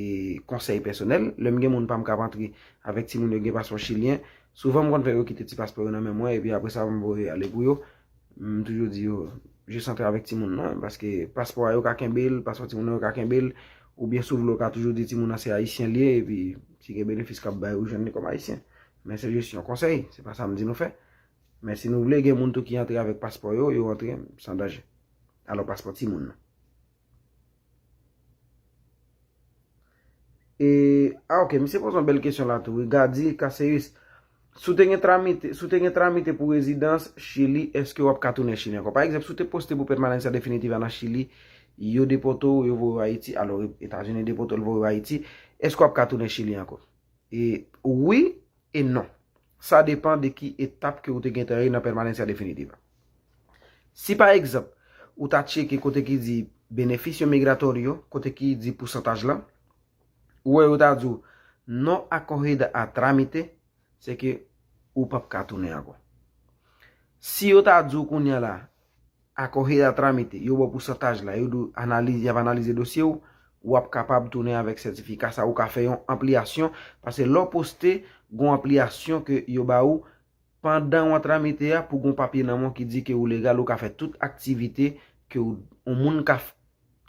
konsèy pèsonèl, lè m gen moun pa m k ap antre avèk timoun yo gen paspò chilyen, souvan m konn fè yo kite ti paspò yo nan men mwen, epi apre sa m voye ale pou yo. M toujou di yo, jis antre avèk timoun nan, paske paspò a yo ka kenbe l, paspò timoun nan yo ka kenbe l, oubyen si w vle w ka toujou di timoun nan se ayisyen l ye, epi si gen benefis k ap bay ou jwenn li kòm ayisyen. Men se jis yon konsèy, se pa sa m di nou fè. Men si nou vle, gen moun tou ki antre avèk paspò yo, yo antre san danje. Alò paspò timoun nan. E, a, ok, misye poze yon bèl kesyon la tou, wi. Gadi Caceus, si w te gen tramite, si w te gen tramite pou rezidans Chili, èske w ap ka tounen Chili ankò? Pa egzanp, si w te poste pou pèmanans definitif a nan Chili, yo depòte w, yo voye w Ayiti, alò Etazini depòte w, voye w Ayiti, èske w ap ka tounen Chili ankò? E wi e non. Sa depann de ki etap ke ou te gentan ye nan pèmanans definitif la. Si pa egzanp, ou ta tcheke kote ki di beneficio migratorio, kote ki di pousantaj la, ou wè yo ta di w non acogida a trámite, se ke ou p ap ka tounen ankò. Si yo ta di w kounye a la, acogida a trámite, yo ba w pousantaj la, yo di w analize, y ap analize dosye w, w ap kapab tounen avèk sètifika sa, ou ka fè yon anpliyasyon, paske lè w poste, gon anpliyasyon ke yo ba ou pandan w an tramite a pou gon papye nan men w ki di ke ou legal, ou ka fè tout aktivite ke w, yon moun ka f-,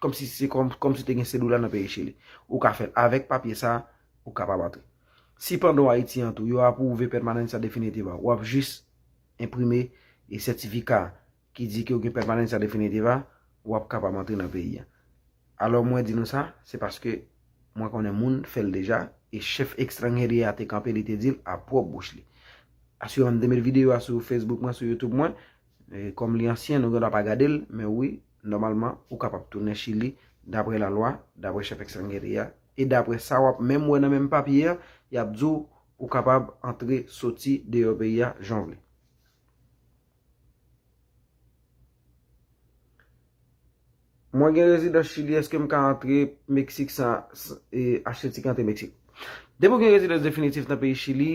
kòmsi se kòm, kòmsi te gen sedoula nan peyi Chili. Ou ka fè l avèk papye sa, ou kapab antre. Si pandan w Ayiti an tou, yo apwouve pèmanans definitif la, w ap jis enprime e sètifika ki di ke w gen pèmanans definitif la, w ap kapab antre nan peyi a. Alò mwen di nou sa, se paske mwen konnen moun fè l deja, e chèf ekstranjerya a te kanpe, li te di l a pwòp bouch li. Asire m te met videyo a sou Facebook mwen, sou YouTube mwen, e kòm li ansyen, nou gen dwa pa gade l, men wi, nòmalman, ou kapab tounen Chili, daprè lalwa, daprè chèf ekstranjerya, e daprè sa w ap menm wè nan menm papye a, y ap di w, ou kapab antre soti deyò peyi a jan w vle. Mwen gen rezidans Chili, èske m ka antre Meksik san, san, e, achte tikè antre Meksik? Depi w gen rezidans definitif nan peyi Chili,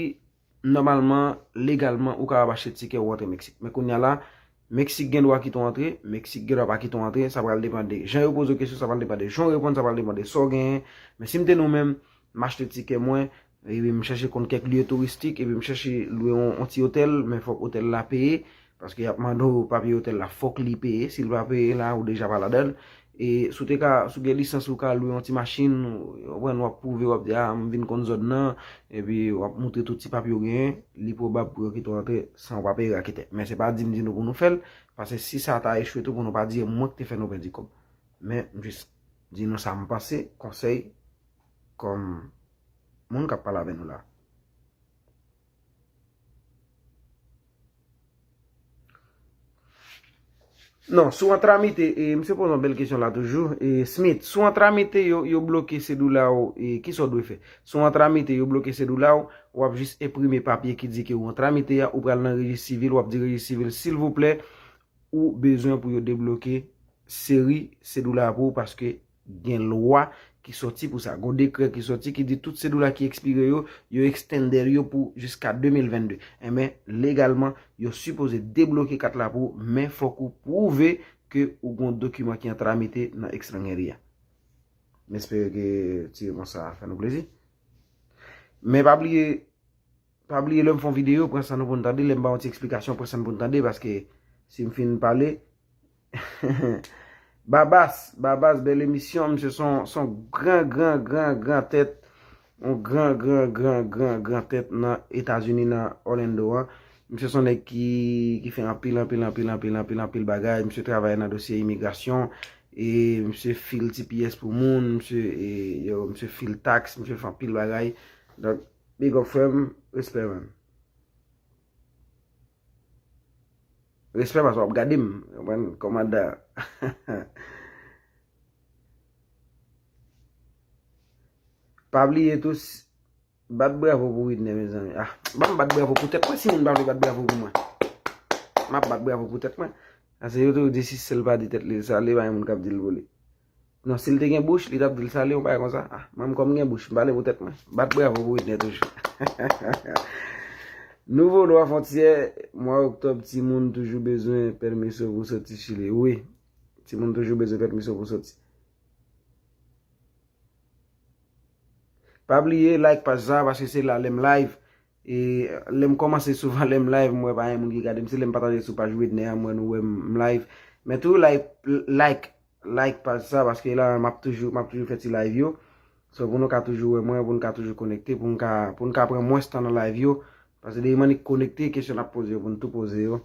nòmalman, legalman, ou kapab achte tikè ou antre Meksik. Men kounye a la, Meksik gen dwa kite w antre, Meksik gen dwa pa kite w antre, sa pral depann de jan yo poze w kesyon, sa pral depann de jan w reponn, sa pral depann de sa w genyen. Men si m te nou menm, m achte tikè mwen, epi m chèche konn kèk lye touristik, epi m chèche lwe yon, yon ti otèl, men fòk otèl la peye, paske y ap mande w papye otèl la, fòk li peye. Si l pa peye la, ou deja pa ladan l. E si w te ka, si w gen lisans, ou ka lwe yon ti machin, ou konprann, w ap pwouve, w ap di, a, m vin konn zòn nan, epi w ap moutre tout ti papye w genyen, li pwobab pou yo kite w antre san w pa peye raketè. Men se pa di m di nou pou nou fè l, paske si sa ta echwe tou, pou nou pa di e mwen ki te fè nou pèdi kòb. Men m jis di nou sa m panse, konsèy, kòm moun k ap pale avè nou la. Non, si w an tramite, e, misye poze yon bèl kesyon la toujou. E, Smith, si w an tramite, yo, yo bloke sedoula w, e, kisa w dwe fè? Si w an tramite, yo bloke sedoula w, w ap jis enprime papye ki di ke w an tramite a, ou pral nan rejis sivil, w ap di rejis sivil, silvouplè, ou bezwen pou yo debloke seri sedoula pou ou, paske gen lwa ki sòti pou sa. Gon dekrè ki sòti ki di tout sedoula ki ekspire yo, yo extender yo pou jiska de mil vennde. Enben, legalman, yo sipoze debloke kat la pou ou, men fòk ou pwouve ke ou gon dokiman ki an tramite nan ekstranjeri a. M espere ke ti repons sa a fè nou plezi. Men pa bliye, pa bliye lè m fè yon videyo, pran san nou pou n tande, lè m ba yon ti eksplikasyon, pran san n pou n tande, paske si m fin pale, Babas, Babas, bèl emisyon, misye se yon, se yon gran, gran, gran, gran tèt, yon gran, gran, gran, gran, gran tèt nan Etazini, nan Orlando an. Misye se yon nèg ki, ki fè anpil, anpil, anpil, anpil, anpil, anpil bagay. Misye travay nan dosye imigrasyon, e misye fil T P S pou moun, misye, e, yo, misye fil taks, misye fè anpil bagay. Donk, big up frè m, respè man. Respè paske w ap gade m, konprann, kòmandan. Pa bliye tou, s- bat bravo pou Whitney, mezanmi. Ah, ban m bat bravo pou tèt mwen, si moun pa vle bat bravo pou mwen. M ap bat bravo pou tèt mwen. Paske yo toujou di si sèl pa di tèt li l sale, pa gen moun k ap di l vole. Non, si l te gen bouch, li t ap di l sale, yon bagay konsa. Ah, mwen menm kòm m gen bouch, m pale pou tèt mwen. Bat bravo pou Whitney toujou. Nouvo lwa fwontyè, mwa oktòb, timoun toujou bezwen pèmisyon pou soti Chili. Wi, timoun toujou bezwen pèmisyon pou soti. Pa bliye like paj sa, paske se la lè m live. E lè m kòmanse souvan lè m live, m wè pa gen moun ki gade m. Se lè m pataje sou paj Whitney an, m wè nou wè m live. Men tou like, like, like paj sa, paske la m ap toujou, m ap toujou fè ti live yo. So pou nou ka toujou wè mwen, pou nou ka toujou konekte, pou nou ka, pou nou ka pran mwens tan nan live yo. Paske depi m annik konekte, kesyon n ap poze yo, pou nou tou poze yo.